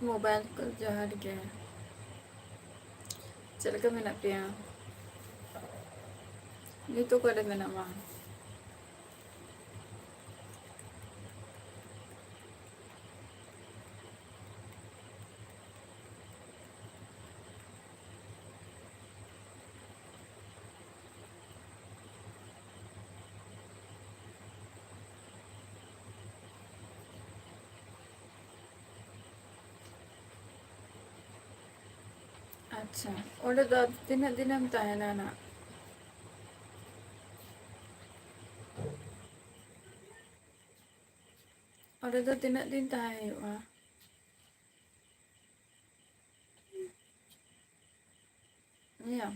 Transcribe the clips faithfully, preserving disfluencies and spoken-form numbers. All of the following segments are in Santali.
ᱢᱳᱵᱟᱭᱤᱞ ᱠᱚ ᱡᱚᱦᱟᱨ ᱜᱮ᱾ ᱪᱮᱫ ᱞᱮᱠᱟ ᱢᱮᱱᱟᱜ ᱯᱮᱭᱟ? ᱱᱤᱛᱚᱜ ᱚᱠᱟᱨᱮ ᱢᱮᱱᱟᱢᱟ? ᱟᱪᱪᱷᱟ, ᱚᱸᱰᱮ ᱫᱚ ᱛᱤᱱᱟᱹᱜ ᱫᱤᱱᱮᱢ ᱛᱟᱦᱮᱱᱟ ᱱᱟᱜ? ᱚᱸᱰᱮ ᱫᱚ ᱛᱤᱱᱟᱹᱜ ᱫᱤᱱ ᱛᱟᱦᱮᱸ ᱦᱩᱭᱩᱜᱼᱟ? ᱱᱤᱭᱟᱹ?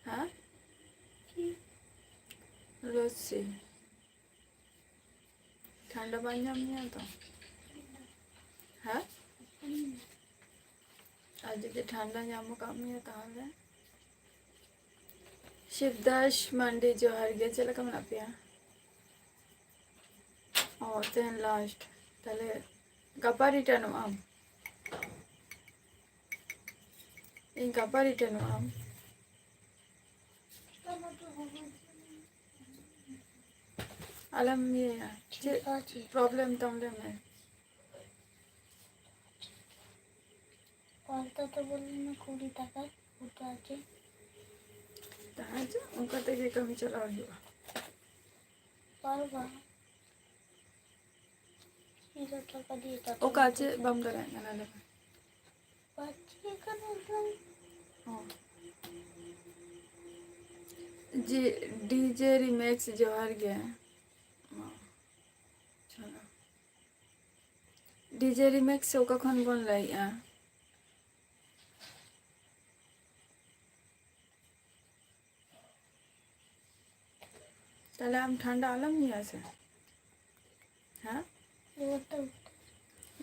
ᱦᱮᱸ? ᱞᱚᱥᱥᱤ᱾ ᱴᱷᱟᱱᱰᱟ ᱵᱟᱝ ᱧᱟᱢ ᱢᱮᱭᱟ ᱛᱚ? ᱦᱮᱸ? ᱟᱨ ᱡᱩᱫᱤ ᱴᱷᱟᱱᱰᱟ ᱧᱟᱢ ᱟᱠᱟᱫ ᱢᱮᱭᱟ ᱛᱟᱦᱚᱞᱮ? ᱥᱤᱵᱫᱟᱥ ᱢᱟᱱᱰᱤ, ᱡᱚᱦᱟᱨ ᱜᱮ, ᱪᱮᱫ ᱞᱮᱠᱟ ᱢᱮᱱᱟᱜ ᱯᱮᱭᱟ? ᱚ, ᱛᱮᱦᱮᱧ ᱞᱟᱥᱴ᱾ ᱛᱟᱦᱞᱮ ᱜᱟᱯᱟ ᱨᱤᱴᱟᱨᱱᱚᱜ ᱟᱢ? ᱤᱧ ᱜᱟᱯᱟ ᱨᱤᱴᱟᱨᱱᱚᱜ ᱟᱢ? ᱟᱞᱚᱢ ᱤᱭᱟᱹᱭᱟ᱾ ᱪᱮᱫ ᱴᱷᱤᱠ ᱟᱪᱷᱮ᱾ ᱯᱨᱚᱵᱞᱮᱢ ᱛᱟᱢ ᱞᱟᱹᱭ ᱢᱮ᱾ ᱯᱟᱞᱛᱟ ᱛᱚ ᱵᱚᱞᱮ ᱱᱟ ᱠᱩᱲᱤ ᱴᱟᱠᱟ ᱩᱛᱩ ᱟᱪᱷᱮ᱾ ᱛᱟᱦᱮᱸ ᱪᱚ, ᱚᱱᱠᱟ ᱛᱮᱜᱮ ᱠᱟᱹᱢᱤ ᱪᱟᱞᱟᱣ ᱦᱩᱭᱩᱜᱼᱟ᱾ ᱯᱟᱨᱵᱟ᱾ ᱤᱧ ᱫᱚ ᱴᱟᱠᱟ ᱫᱤᱭᱮ ᱛᱟᱛᱟ ᱚᱠᱟ ᱩᱛᱩ ᱪᱮᱫ ᱵᱟᱢ ᱫᱟᱲᱮᱭᱟᱜ ᱠᱟᱱᱟ ᱞᱟᱹᱭ ᱢᱮ? ᱵᱟᱪᱷᱤ ᱠᱟᱱᱟ ᱫᱚ᱾ ᱚ᱾ ᱡᱮ ᱰᱤᱡᱮ ᱨᱤᱢᱮᱠᱥ ᱡᱚᱦᱟᱨ ᱜᱮ᱾ ᱚ᱾ ᱟᱪᱪᱷᱟ᱾ ᱰᱤᱡᱮ ᱨᱤᱢᱮᱠᱥ ᱚᱠᱟ ᱠᱷᱚᱱ ᱵᱚᱱ ᱞᱟᱹᱭᱮᱜᱼᱟ? ᱛᱟᱦᱞᱮ ᱟᱢ ᱴᱷᱟᱱᱰᱟ ᱟᱞᱚᱢ ᱧᱩᱭᱟ ᱥᱮ? ᱦᱮᱸ?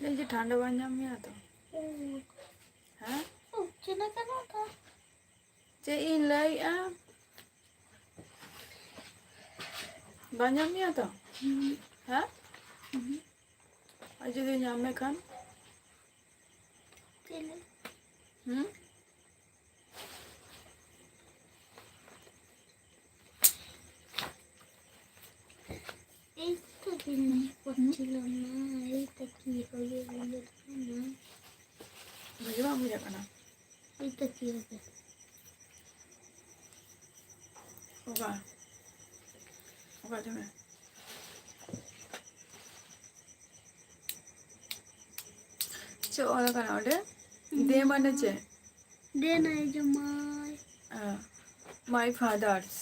ᱞᱟᱹᱭ ᱡᱮ ᱴᱷᱟᱱᱰᱟ ᱵᱟᱝ ᱧᱟᱢ ᱢᱮᱭᱟ ᱛᱚ? ᱦᱮᱸ? ᱪᱮᱫ ᱤᱧ ᱞᱟᱹᱭᱮᱜᱼᱟ? ᱵᱟᱝ ᱧᱟᱢ ᱢᱮᱭᱟ ᱛᱚ? ᱦᱮᱸ? ᱟᱨ ᱡᱩᱫᱤ ᱧᱟᱢ ᱢᱮ ᱠᱷᱟᱱ? হুম? এই তো দিন করছিল না, এই তো কি হবে বলে না। বুঝে বাবু যাবে না। এই তো কি হবে? ᱚᱠᱟ? ᱚᱠᱟ ᱪᱚᱝ? ᱪᱮᱫ ᱚᱞ ᱟᱠᱟᱱᱟ ᱚᱸᱰᱮ? ᱫᱮ ᱢᱟᱱᱮ ᱪᱮᱫ? ᱫᱮᱱᱟᱭ ᱡᱚᱢᱟᱭ᱾ ᱦᱮᱸ᱾ My father's.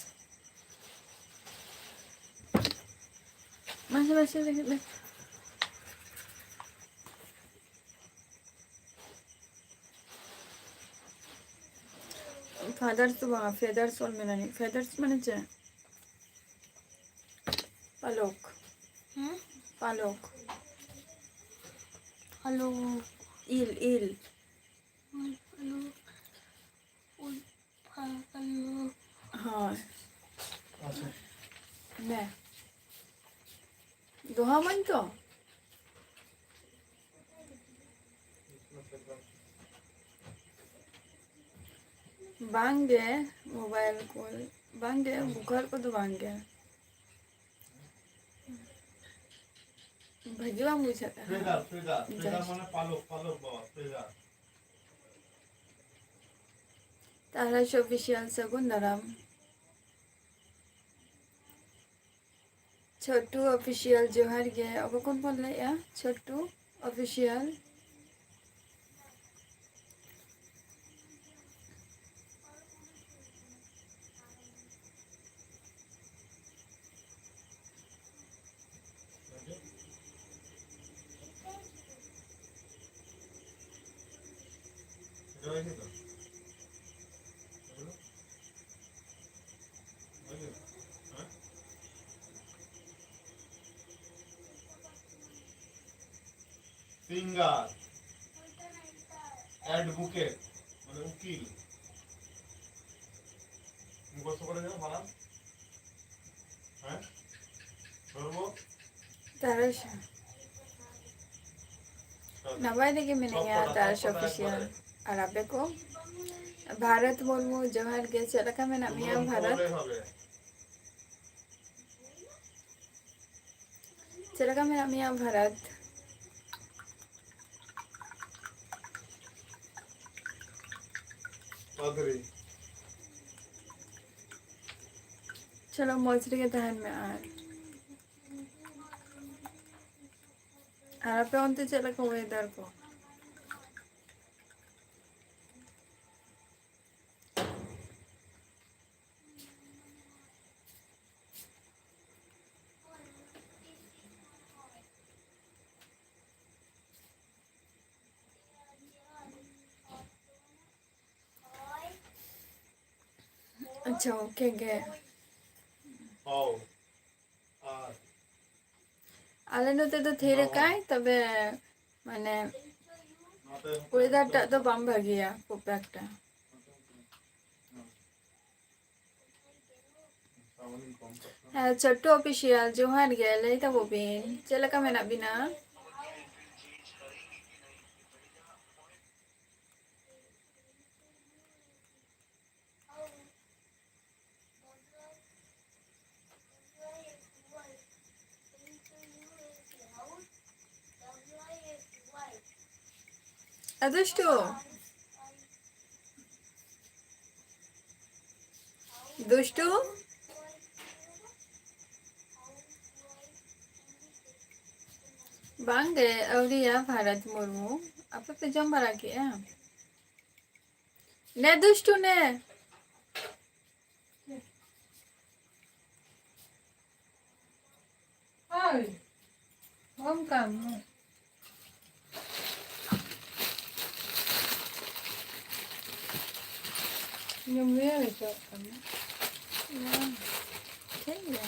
ᱢᱟᱥᱮ, ᱢᱟᱥᱮ, ᱞᱟᱹᱜᱤᱫ ᱞᱮ᱾ Father's ᱫᱚ ᱵᱟᱝᱟ, feathers ᱚᱞ ᱢᱮᱱᱟᱜᱼᱟ᱾ Feathers ᱢᱟᱱᱮ ᱪᱮᱫ? ᱯᱟᱞᱚᱠ᱾ ᱦᱮᱸ? ᱯᱟᱞᱚᱠ᱾ ᱯᱟᱞᱚᱠ᱾ ᱤᱞ, ᱤᱞ᱾ ᱦᱳᱭ, ᱯᱟᱞᱚᱠ᱾ ᱩᱞ ᱯᱟᱞᱚᱠ᱾ ᱦᱳᱭ᱾ ᱟᱪᱪᱷᱟ᱾ ᱢᱮ᱾ ᱫᱚᱦᱚ ᱟᱹᱢᱟᱹᱧ ᱛᱚ? ᱵᱟᱝᱜᱮ, ᱢᱳᱵᱟᱭᱤᱞ ᱠᱚ ᱵᱟᱝᱜᱮ, ᱵᱩᱠᱟᱨ ᱠᱚᱫᱚ ᱵᱟᱝᱜᱮ᱾ ᱵᱷᱟᱹᱜᱤ ᱵᱟᱝ ᱵᱩᱡᱷᱟᱹᱜ ᱠᱟᱱᱟ᱾ ᱯᱷᱮᱫᱟᱨ, ᱯᱷᱮᱫᱟᱨ, ᱯᱷᱮᱫᱟᱨ just ᱢᱟᱱᱮ ᱯᱟᱞᱚᱠ, ᱯᱟᱞᱚᱠ ᱵᱟᱵᱟ, ᱯᱷᱮᱫᱟᱨ᱾ ᱛᱟᱦᱞᱮ ᱚᱯᱷᱤᱥᱤᱭᱟᱞ ᱥᱟᱹᱜᱩᱱ ᱫᱟᱨᱟᱢ᱾ ᱪᱷᱳᱴᱩ ᱚᱯᱷᱤᱥᱤᱭᱟᱞ ᱡᱚᱦᱟᱨ ᱜᱮ᱾ ᱚᱠᱟ ᱠᱷᱚᱱ ᱵᱚᱱ ᱞᱟᱹᱭᱮᱜᱼᱟ? ᱪᱷᱳᱴᱩ ᱚᱯᱷᱤᱥᱤᱭᱟᱞ᱾ ᱥᱤᱝᱜᱟᱨ, ᱮᱰᱵᱷᱳᱠᱮᱴ, ᱢᱟᱱᱮ ᱩᱠᱤᱞ᱾ ᱢᱩᱠᱷᱚᱥᱛᱚ ᱠᱚᱨᱮ ᱡᱮᱱᱚ ᱵᱟᱱᱟᱨ᱾ ᱦᱮᱸ? ᱫᱷᱚᱨᱢᱚ? ᱛᱟᱨᱟᱥ᱾ ᱱᱟᱯᱟᱭ ᱛᱮᱜᱮ ᱢᱮᱱᱟᱧᱟ, ᱛᱟᱨᱟᱥ ᱚᱯᱷᱤᱥᱤᱭᱟᱞ᱾ ᱟᱨ ᱟᱯᱮ ᱠᱚ? ᱵᱷᱟᱨᱚᱛ ᱢᱩᱨᱢᱩ, ᱡᱚᱦᱟᱨ ᱜᱮ᱾ ᱪᱮᱫ ᱞᱮᱠᱟ ᱢᱮᱱᱟᱜ ᱢᱮᱭᱟ, ᱵᱷᱟᱨᱚᱛ? ᱪᱮᱫ ᱞᱮᱠᱟ ᱢᱮᱱᱟᱜ ᱢᱮᱭᱟ, ᱵᱷᱟᱨᱚᱛ? ᱪᱚᱞᱚ, ᱢᱚᱡᱽ ᱨᱮᱜᱮ ᱛᱟᱦᱮᱱ ᱢᱮ᱾ ᱟᱨ, ᱟᱨ ᱟᱯᱮ ᱚᱱᱛᱮ ᱪᱮᱫ ᱞᱮᱠᱟ weather ᱠᱚ? ᱟᱪᱪᱷᱟ, okay ᱜᱮ᱾ ᱟᱞᱮ ᱱᱚᱛᱮ ᱫᱚ ᱛᱷᱤᱨ ᱟᱠᱟᱭ, ᱛᱚᱵᱮ ᱢᱟᱱᱮ weather ᱴᱟᱜ ᱫᱚ ᱵᱟᱝ ᱵᱷᱟᱜᱮᱭᱟ ᱠᱷᱩᱵ ᱮᱠᱴᱟ᱾ ᱦᱮᱸ, ᱪᱷᱳᱴᱩ Official, ᱡᱚᱦᱟᱨ ᱜᱮ, ᱞᱟᱹᱭ ᱛᱟᱵᱚ ᱵᱤᱱ, ᱪᱮᱫ ᱞᱮᱠᱟ ᱢᱮᱱᱟᱜ ᱵᱤᱱᱟ? ᱮ ᱫᱩᱥᱴᱩ, ᱫᱩᱥᱴᱩ, ᱵᱟᱝ ᱜᱮ, ᱟᱹᱣᱨᱤᱭᱟ ᱵᱷᱟᱨᱚᱛ ᱢᱩᱨᱢᱩ᱾ ᱟᱯᱮ ᱯᱮ ᱡᱚᱢ ᱵᱟᱲᱟ ᱠᱮᱜᱼᱟ? ᱱᱮ ᱫᱩᱥᱴᱩ ᱱᱮ᱾ ᱦᱳᱭ, ᱚᱱᱠᱟ ᱢᱟ᱾ ᱧᱩᱢ ᱢᱮ ᱱᱤᱛᱚᱜ ᱠᱟᱱᱟ᱾ ᱴᱷᱤᱠ ᱜᱮᱭᱟ᱾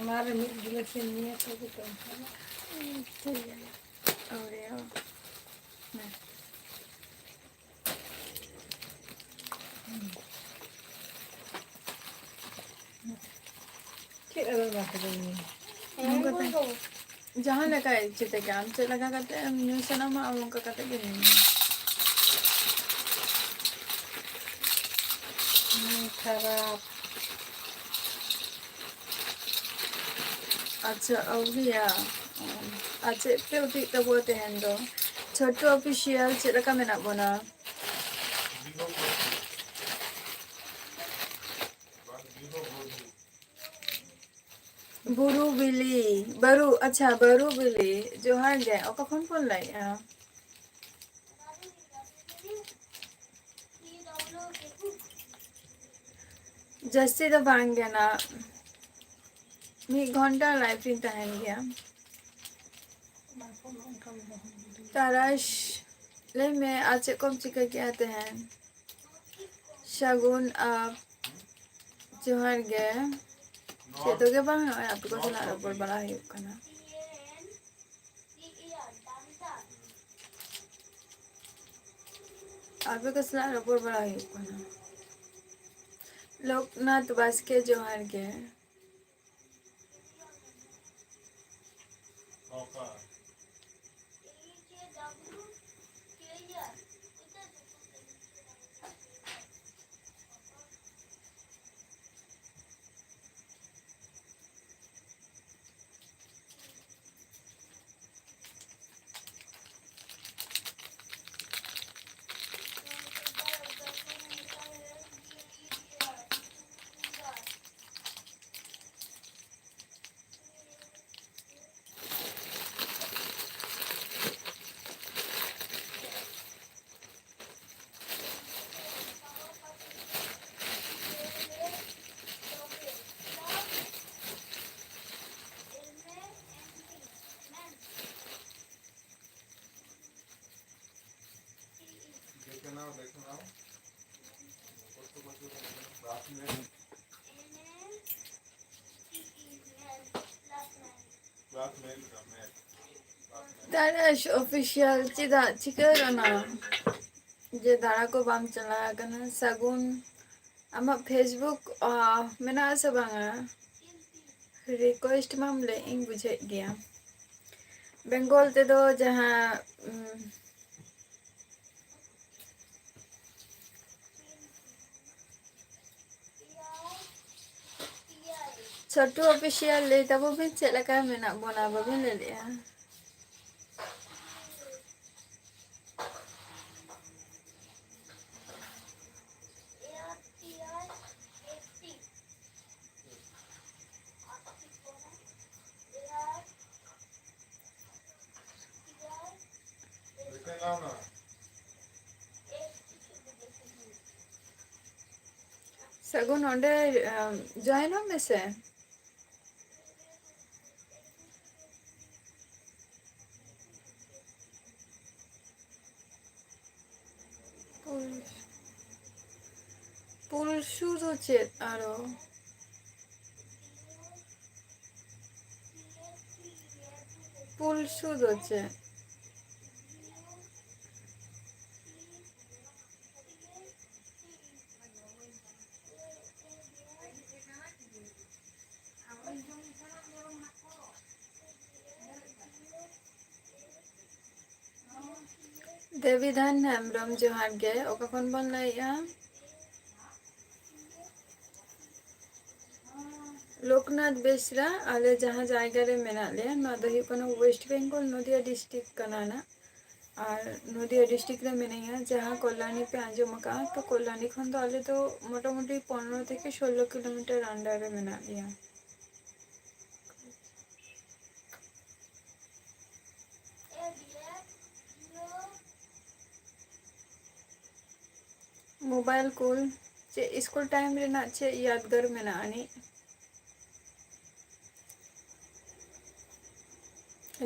ᱚᱱᱟᱨᱮ ᱢᱤᱫ ᱜᱤᱞᱟᱹᱥ ᱮᱢ ᱧᱩᱭᱟ, ᱛᱚᱵᱮ ᱛᱚ ᱚᱱᱠᱟ ᱫᱚ᱾ ᱴᱷᱤᱠ ᱜᱮᱭᱟ᱾ ᱟᱹᱣᱨᱤᱭᱟ᱾ ᱦᱮᱸ᱾ ᱪᱮᱫ ᱟᱫᱚ ᱚᱱᱟ ᱠᱚᱫᱚ ᱧᱩᱭᱟ? ᱦᱮᱸ, ᱱᱚᱝᱠᱟ ᱛᱮ᱾ ᱵᱟᱹᱵᱩ᱾ ᱡᱟᱦᱟᱸ ᱞᱮᱠᱟ ᱤᱪᱪᱷᱟᱹ ᱛᱮᱜᱮ, ᱟᱢ ᱪᱮᱫ ᱞᱮᱠᱟ ᱠᱟᱛᱮ ᱮᱢ ᱧᱩ ᱥᱟᱱᱟᱢᱟ, ᱟᱢ ᱚᱱᱠᱟ ᱠᱟᱛᱮ ᱜᱮ ᱧᱩᱭ ᱢᱮ᱾ ᱦᱩᱸ, ᱠᱷᱟᱨᱟᱯ᱾ ᱟᱪᱪᱷᱟ, ᱟᱹᱣᱨᱤᱭᱟ᱾ ᱟᱨ ᱪᱮᱫ ᱯᱮ ᱩᱛᱩᱭᱮᱫ ᱛᱟᱵᱚᱣᱟ ᱛᱮᱦᱮᱧ ᱫᱚ? ᱪᱷᱳᱴᱩ ᱚᱯᱷᱤᱥᱤᱭᱟᱞ, ᱪᱮᱫ ᱞᱮᱠᱟ ᱢᱮᱱᱟᱜ ᱵᱚᱱᱟ? ᱵᱩᱨᱩ ᱵᱤᱞᱤ, ᱵᱟᱹᱨᱩ, ᱟᱪᱪᱷᱟ, ᱵᱟᱹᱨᱩ ᱵᱤᱞᱤ, ᱡᱚᱦᱟᱨ ᱜᱮ᱾ ᱚᱠᱟ ᱠᱷᱚᱱ ᱵᱚᱱ ᱞᱟᱹᱭᱮᱜᱼᱟ? ᱡᱟᱹᱥᱛᱤ ᱫᱚ ᱵᱟᱝ ᱜᱮ ᱱᱟ, ᱢᱤᱫ ᱜᱷᱚᱱᱴᱟ ᱞᱟᱭᱤᱵᱷ ᱤᱧ ᱛᱟᱦᱮᱱ ᱜᱮᱭᱟ᱾ ᱛᱟᱨᱟᱥ, ᱞᱟᱹᱭ ᱢᱮ, ᱟᱨ ᱪᱮᱫ ᱠᱚᱢ ᱪᱤᱠᱟᱹ ᱠᱮᱜᱼᱟ ᱛᱮᱦᱮᱧ? ᱥᱟᱹᱜᱩᱱ ᱟᱯ, ᱡᱚᱦᱟᱨ ᱜᱮ᱾ ᱪᱮᱫ ᱦᱚᱸ ᱜᱮ ᱵᱟᱝ, ᱱᱚᱜᱼᱚᱭ ᱟᱯᱮ ᱠᱚ ᱥᱟᱞᱟᱜ ᱨᱚᱯᱚᱲ ᱵᱟᱲᱟ ᱦᱩᱭᱩᱜ ᱠᱟᱱᱟ᱾ ᱟᱯᱮ ᱠᱚ ᱥᱟᱞᱟᱜ ᱨᱚᱯᱚᱲ ᱵᱟᱲᱟ ᱦᱩᱭᱩᱜ ᱠᱟᱱᱟ᱾ ᱞᱳᱠᱱᱟᱛᱷ ᱵᱟᱥᱠᱮ, ᱡᱚᱦᱟᱨ ᱜᱮ᱾ ᱛᱟᱨᱟᱥ ᱚᱯᱷᱤᱥᱤᱭᱟᱞ, ᱪᱮᱫᱟᱜ ᱪᱤᱠᱟᱹ ᱠᱟᱱᱟ ᱡᱮ ᱫᱟᱬᱟ ᱠᱚ ᱵᱟᱢ ᱪᱟᱞᱟᱣ ᱟᱠᱟᱱᱟ? ᱥᱟᱹᱜᱩᱱ, ᱟᱢᱟᱜ ᱯᱷᱮᱥᱵᱩᱠ, ᱟ, ᱢᱮᱱᱟᱜ ᱟᱥᱮ ᱵᱟᱝᱟ? ᱨᱤᱠᱩᱭᱮᱥᱴ ᱢᱟᱢ ᱞᱟᱹᱭ, ᱤᱧ ᱵᱩᱡᱷᱟᱹᱣᱮᱫ ᱜᱮᱭᱟ᱾ ᱵᱮᱝᱜᱚᱞ ᱛᱮᱫᱚ ᱡᱟᱦᱟᱸ, ᱩᱢ, ᱪᱷᱳᱴᱩ ᱚᱯᱷᱤᱥᱤᱭᱟᱞ ᱞᱟᱹᱭ ᱛᱟᱵᱚ ᱵᱤᱱ, ᱪᱮᱫ ᱞᱮᱠᱟ ᱢᱮᱱᱟᱜ ᱵᱚᱱᱟ? ᱵᱟᱵᱤᱱ ᱞᱟᱹᱭ ᱞᱮᱜᱼᱟ᱾ ᱥᱟᱹᱜᱩᱱ, ᱚᱸᱰᱮ, ᱟᱢ, ᱡᱚᱭᱮᱱᱚᱜ ᱢᱮᱥᱮ᱾ ᱯᱩᱞ-, ᱯᱩᱞᱥᱩ ᱫᱚ ᱪᱮᱫ ᱟᱨᱚ? ᱯᱩᱞᱥᱩ ᱫᱚ ᱪᱮᱫ? ᱫᱮᱵᱤᱫᱷᱟᱱ ᱦᱮᱢᱵᱨᱚᱢ, ᱡᱚᱦᱟᱨ ᱜᱮ᱾ ᱚᱠᱟ ᱠᱷᱚᱱ ᱵᱚᱱ ᱞᱟᱹᱭᱮᱜᱼᱟ? ᱞᱳᱠᱱᱟᱛᱷ ᱵᱮᱥᱨᱟ, ᱟᱞᱮ ᱡᱟᱦᱟᱸ ᱡᱟᱭᱜᱟ ᱨᱮ ᱢᱮᱱᱟᱜ ᱞᱮᱭᱟ, ᱱᱚᱣᱟ ᱫᱚ ᱦᱩᱭᱩᱜ ᱠᱟᱱᱟ ᱳᱭᱮᱥᱴ ᱵᱮᱝᱜᱚᱞ, ᱱᱚᱫᱤᱭᱟ ᱰᱤᱥᱴᱨᱤᱠᱴ ᱠᱟᱱᱟ ᱱᱟᱜ᱾ ᱟᱨ ᱱᱚᱫᱤᱭᱟ ᱰᱤᱥᱴᱨᱤᱠᱴ ᱨᱮ ᱢᱤᱱᱟᱹᱧᱟ, ᱡᱟᱦᱟᱸ ᱠᱚᱞᱞᱟᱱᱤ ᱯᱮ ᱟᱸᱡᱚᱢ ᱟᱠᱟᱫᱼᱟ, ᱛᱚ ᱠᱚᱞᱞᱟᱱᱤ ᱠᱷᱚᱱ ᱫᱚ ᱟᱞᱮ ᱫᱚ ᱢᱚᱴᱟᱢᱩᱴᱤ ᱯᱚᱱᱨᱚ ᱛᱷᱮᱠᱮ ᱥᱳᱞᱞᱳ ᱠᱤᱞᱳᱢᱤᱴᱟᱨ under ᱨᱮ ᱢᱮᱱᱟᱜ ᱞᱮᱭᱟ᱾ ᱢᱳᱵᱟᱭᱤᱞ ᱠᱚᱞ, ᱪᱮᱫ ᱥᱠᱩᱞ ᱴᱟᱭᱤᱢ ᱨᱮᱱᱟᱜ ᱪᱮᱫ ᱭᱟᱫᱽᱜᱟᱨ ᱢᱮᱱᱟᱜ ᱟᱹᱱᱤᱡ?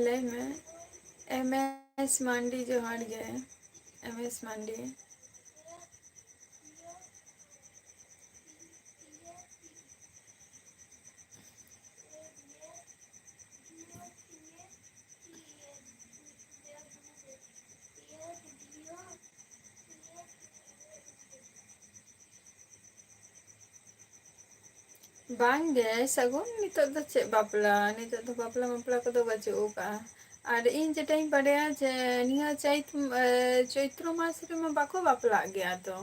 ᱞᱟᱹᱭ ᱢᱮ᱾ ᱮᱢ ᱮᱥ ᱢᱟᱱᱰᱤ, ᱡᱚᱦᱟᱨ ᱜᱮ᱾ ᱮᱢ ᱮᱥ ᱢᱟᱱᱰᱤ᱾ ᱵᱟᱝ ᱜᱮ ᱥᱟᱹᱜᱩᱱ, ᱱᱤᱛᱚᱜ ᱫᱚ ᱪᱮᱫ ᱵᱟᱯᱞᱟ? ᱱᱤᱛᱚᱜ ᱫᱚ ᱵᱟᱯᱞᱟ ᱢᱟᱯᱞᱟ ᱠᱚᱫᱚ ᱵᱟᱹᱪᱩᱜ ᱟᱠᱟᱜᱼᱟ᱾ ᱟᱨ ᱤᱧ ᱡᱮᱴᱟᱧ ᱵᱟᱰᱟᱭᱟ ᱡᱮ ᱱᱤᱭᱟᱹ ᱪᱟᱹᱛ, ᱮ, ᱪᱳᱭᱛᱨᱚ ᱢᱟᱥ ᱨᱮᱢᱟ ᱵᱟᱠᱚ ᱵᱟᱯᱞᱟᱜ ᱜᱮᱭᱟ ᱛᱚ᱾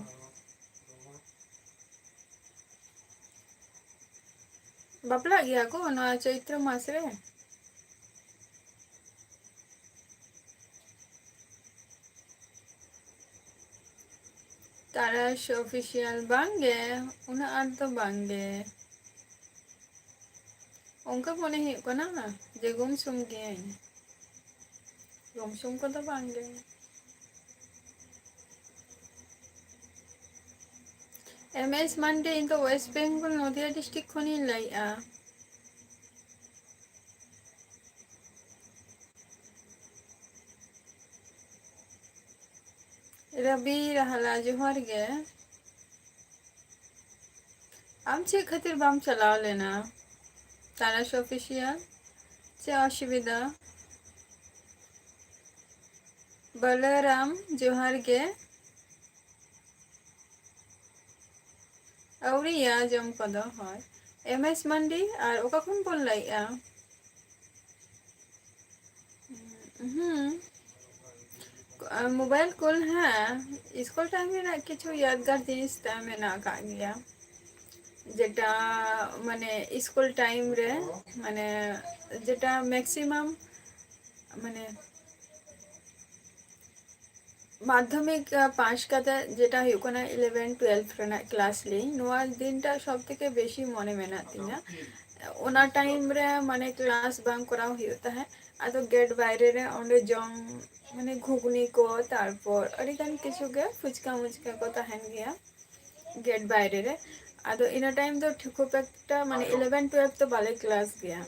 ᱵᱟᱯᱞᱟᱜ ᱜᱮᱭᱟ ᱠᱚ ᱱᱚᱣᱟ ᱪᱳᱭᱛᱨᱚ ᱢᱟᱥ ᱨᱮ? ᱛᱟᱨᱟᱥ ᱚᱯᱷᱤᱥᱤᱭᱟᱞ, ᱵᱟᱝ ᱜᱮ, ᱩᱱᱟᱹᱜ ᱟᱸᱴ ᱫᱚ ᱵᱟᱝ ᱜᱮ᱾ ᱚᱱᱠᱟ ᱢᱚᱱᱮ ᱦᱩᱭᱩᱜ ᱠᱟᱱᱟ ᱡᱮ ᱜᱩᱢᱥᱩᱢ ᱜᱤᱭᱟᱹᱧ᱾ ᱜᱩᱢᱥᱩᱢ ᱠᱚᱫᱚ ᱵᱟᱝ ᱜᱮ᱾ ᱮᱢ ᱮᱥ ᱢᱟᱱᱰᱤ, ᱤᱧ ᱫᱚ ᱳᱭᱮᱥᱴ ᱵᱮᱝᱜᱚᱞ, ᱱᱚᱫᱤᱭᱟ ᱰᱤᱥᱴᱨᱤᱠᱴ ᱠᱷᱚᱱᱤᱧ ᱞᱟᱹᱭᱮᱫᱼᱟ᱾ ᱨᱚᱵᱤ ᱨᱟᱦᱞᱟ, ᱡᱚᱦᱟᱨ ᱜᱮ᱾ ᱟᱢ ᱪᱮᱫ ᱠᱷᱟᱹᱛᱤᱨ ᱵᱟᱢ ᱪᱟᱞᱟᱣ ᱞᱮᱱᱟ ᱛᱟᱨᱟᱥ ᱚᱯᱷᱤᱥᱤᱭᱟᱞ? ᱪᱮᱫ ᱚᱥᱩᱵᱤᱫᱷᱟ? ᱵᱚᱞᱚᱨᱟᱢ, ᱡᱚᱦᱟᱨ ᱜᱮ᱾ ᱟᱹᱣᱨᱤᱭᱟ ᱡᱚᱢ ᱠᱚᱫᱚ, ᱦᱳᱭ᱾ ᱮᱢ ᱮᱥ ᱢᱟᱱᱰᱤ, ᱟᱨ ᱚᱠᱟ ᱠᱷᱚᱱ ᱵᱚᱱ ᱞᱟᱹᱭᱮᱜᱼᱟ? ᱦᱩᱸ᱾ ᱢᱳᱵᱟᱭᱤᱞ ᱠᱚᱞ, ᱦᱮᱸ, ᱥᱠᱩᱞ ᱴᱟᱭᱤᱢ ᱨᱮᱱᱟᱜ ᱠᱤᱪᱷᱩ ᱭᱟᱫᱜᱟᱨ ᱡᱤᱱᱤᱥ ᱛᱟᱭ ᱢᱮᱱᱟᱜ ᱟᱠᱟᱫ ᱜᱮᱭᱟ, ᱡᱮᱴᱟ ᱢᱟᱱᱮ ᱥᱠᱩᱞ ᱴᱟᱭᱤᱢ ᱨᱮ, ᱢᱟᱱᱮ ᱡᱮᱴᱟ ᱢᱮᱠᱥᱤᱢᱟᱢ ᱢᱟᱱᱮ ᱢᱟᱫᱽᱫᱷᱚᱢᱤᱠ, ᱟᱸ, ᱯᱟᱥ ᱠᱟᱛᱮ ᱡᱮᱴᱟ ᱦᱩᱭᱩᱜ ᱠᱟᱱᱟ eleven twelve ᱨᱮᱱᱟᱜ ᱠᱞᱟᱥ ᱞᱤᱧ, ᱱᱚᱣᱟ ᱫᱤᱱᱴᱟ ᱥᱚᱵ ᱛᱷᱮᱠᱮ ᱵᱮᱥᱤ ᱢᱚᱱᱮ ᱢᱮᱱᱟᱜ ᱛᱤᱧᱟ᱾ ᱚᱱᱟ ᱴᱟᱭᱤᱢ ᱨᱮ ᱢᱟᱱᱮ ᱠᱞᱟᱥ ᱵᱟᱝ ᱠᱚᱨᱟᱣ ᱦᱩᱭᱩᱜ ᱛᱟᱦᱮᱸᱫ, ᱟᱫᱚ ᱜᱮᱴ ᱵᱟᱭᱨᱮ ᱨᱮ ᱚᱸᱰᱮ ᱡᱚᱢ, ᱢᱟᱱᱮ ᱜᱷᱩᱜᱽᱱᱤ ᱠᱚ, ᱛᱟᱨᱯᱚᱨ ᱟᱹᱰᱤ ᱜᱟᱱ ᱠᱤᱪᱷᱩ ᱜᱮ, ᱯᱷᱩᱪᱠᱟ ᱢᱩᱪᱠᱟ ᱠᱚ ᱛᱟᱦᱮᱱ ᱜᱮᱭᱟ ᱜᱮᱴ ᱵᱟᱭᱨᱮ ᱨᱮ᱾ ᱟᱫᱚ ᱤᱱᱟᱹ ᱴᱟᱭᱤᱢ ᱫᱚ ᱴᱷᱤᱠ ᱠᱷᱩᱵ ᱮᱠᱴᱟ ᱢᱟᱱᱮ eleven twelve ᱫᱚ ᱵᱟᱞᱮ ᱠᱞᱟᱥ ᱜᱮᱭᱟ᱾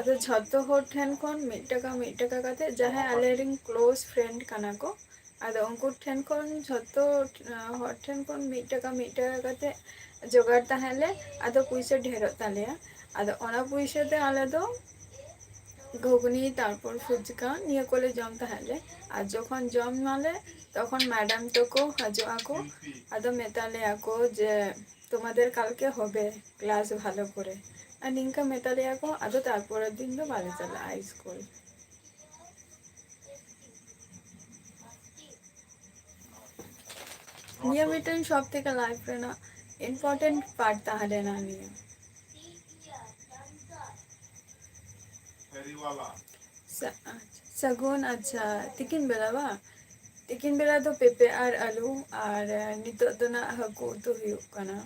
ᱟᱫᱚ ᱡᱷᱚᱛᱚ ᱦᱚᱲ ᱴᱷᱮᱱ ᱠᱷᱚᱱ ᱢᱤᱫ ᱴᱟᱠᱟ ᱢᱤᱫ ᱴᱟᱠᱟ ᱠᱟᱛᱮ, ᱡᱟᱦᱟᱸᱭ ᱟᱞᱮ ᱨᱮᱱ ᱠᱞᱳᱡᱽ ᱯᱷᱨᱮᱱᱰ ᱠᱟᱱᱟ ᱠᱚ, ᱟᱫᱚ ᱩᱱᱠᱩ ᱴᱷᱮᱱ ᱠᱷᱚᱱ ᱡᱷᱚᱛᱚ, ᱟᱸ, ᱦᱚᱲ ᱴᱷᱮᱱ ᱠᱷᱚᱱ ᱢᱤᱫ ᱴᱟᱠᱟ ᱢᱤᱫ ᱴᱟᱠᱟ ᱠᱟᱛᱮ ᱡᱚᱜᱟᱲ ᱛᱟᱦᱮᱸᱫ ᱞᱮ, ᱟᱫᱚ ᱯᱩᱭᱥᱟᱹ ᱰᱷᱮᱨᱚᱜ ᱛᱟᱞᱮᱭᱟ᱾ ᱟᱫᱚ ᱚᱱᱟ ᱯᱩᱭᱥᱟᱹ ᱛᱮ ᱟᱞᱮ ᱫᱚ ᱜᱷᱩᱜᱽᱱᱤ, ᱛᱟᱨᱯᱚᱨ ᱯᱷᱩᱪᱠᱟ, ᱱᱤᱭᱟᱹ ᱠᱚᱞᱮ ᱡᱚᱢ ᱛᱟᱦᱮᱸᱫ ᱞᱮ᱾ ᱟᱨ ᱡᱚᱠᱷᱚᱱ ᱡᱚᱢ ᱢᱟᱞᱮ, ᱛᱚᱠᱷᱚᱱ ᱢᱮᱰᱟᱢ ᱛᱟᱠᱚ ᱦᱤᱡᱩᱜ ᱟᱠᱚ, ᱟᱫᱚ ᱢᱮᱛᱟ ᱞᱮᱭᱟ ᱠᱚ ᱡᱮ, "তোমাদের কালকে হবে ক্লাস ভালো করে।" ᱟᱨ ᱱᱤᱝᱠᱟᱹ ᱢᱮᱛᱟ ᱞᱮᱭᱟ ᱠᱚ, ᱟᱫᱚ ᱛᱟᱨᱯᱚᱨᱮᱨ ᱫᱤᱱ ᱫᱚ ᱵᱟᱞᱮ ᱪᱟᱞᱟᱜᱼᱟ ᱥᱠᱩᱞ᱾ ᱱᱤᱭᱟᱹ ᱢᱤᱫᱴᱮᱱ ᱥᱚᱵ ᱛᱷᱮᱠᱮ ᱞᱟᱭᱤᱯᱷ ᱨᱮᱱᱟᱜ ᱤᱢᱯᱚᱨᱴᱮᱱᱴ ᱯᱟᱨᱴ ᱛᱟᱦᱮᱸ ᱞᱮᱱᱟ ᱱᱤᱭᱟᱹ᱾ ᱯᱷᱮᱨᱤᱣᱟᱞᱟ᱾ ᱥᱟ-, ᱟᱪᱪᱷᱟ, ᱥᱟᱹᱜᱩᱱ, ᱟᱪᱪᱷᱟ, ᱛᱤᱠᱤᱱ ᱵᱮᱲᱟ ᱵᱟᱝ? ᱛᱤᱠᱤᱱ ᱵᱮᱲᱟ ᱫᱚ ᱯᱮᱸᱯᱮ ᱟᱨ ᱟᱹᱞᱩ, ᱟᱨ ᱱᱤᱛᱚᱜ ᱫᱚ ᱱᱟᱜ ᱦᱟᱹᱠᱩ ᱩᱛᱩ ᱦᱩᱭᱩᱜ ᱠᱟᱱᱟ᱾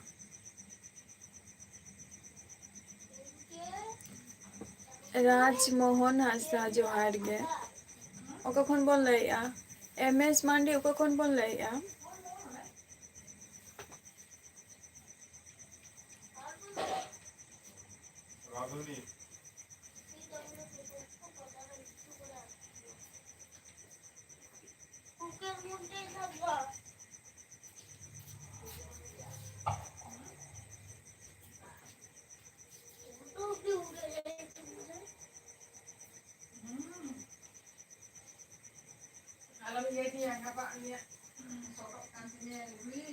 ᱨᱟᱡᱽ ᱢᱳᱦᱚᱱ ᱦᱟᱸᱥᱫᱟ, ᱡᱚᱦᱟᱨ ᱜᱮ᱾ ᱚᱠᱟ ᱠᱷᱚᱱ ᱵᱚᱱ ᱞᱟᱹᱭᱮᱜᱼᱟ? ᱮᱢ ᱮᱥ ᱢᱟᱱᱰᱤ, ᱚᱠᱟ ᱠᱷᱚᱱ ᱵᱚᱱ ᱞᱟᱹᱭᱮᱜᱼᱟ? ᱟᱞᱚᱢ ᱤᱭᱟᱹᱭ ᱛᱤᱧᱟ, ᱜᱟᱯᱟ ᱩᱱᱤᱭᱟᱜ ᱥᱚᱴᱚᱜ ᱠᱟᱱ ᱛᱤᱧᱟᱹ ᱞᱩᱜᱽᱲᱤ᱾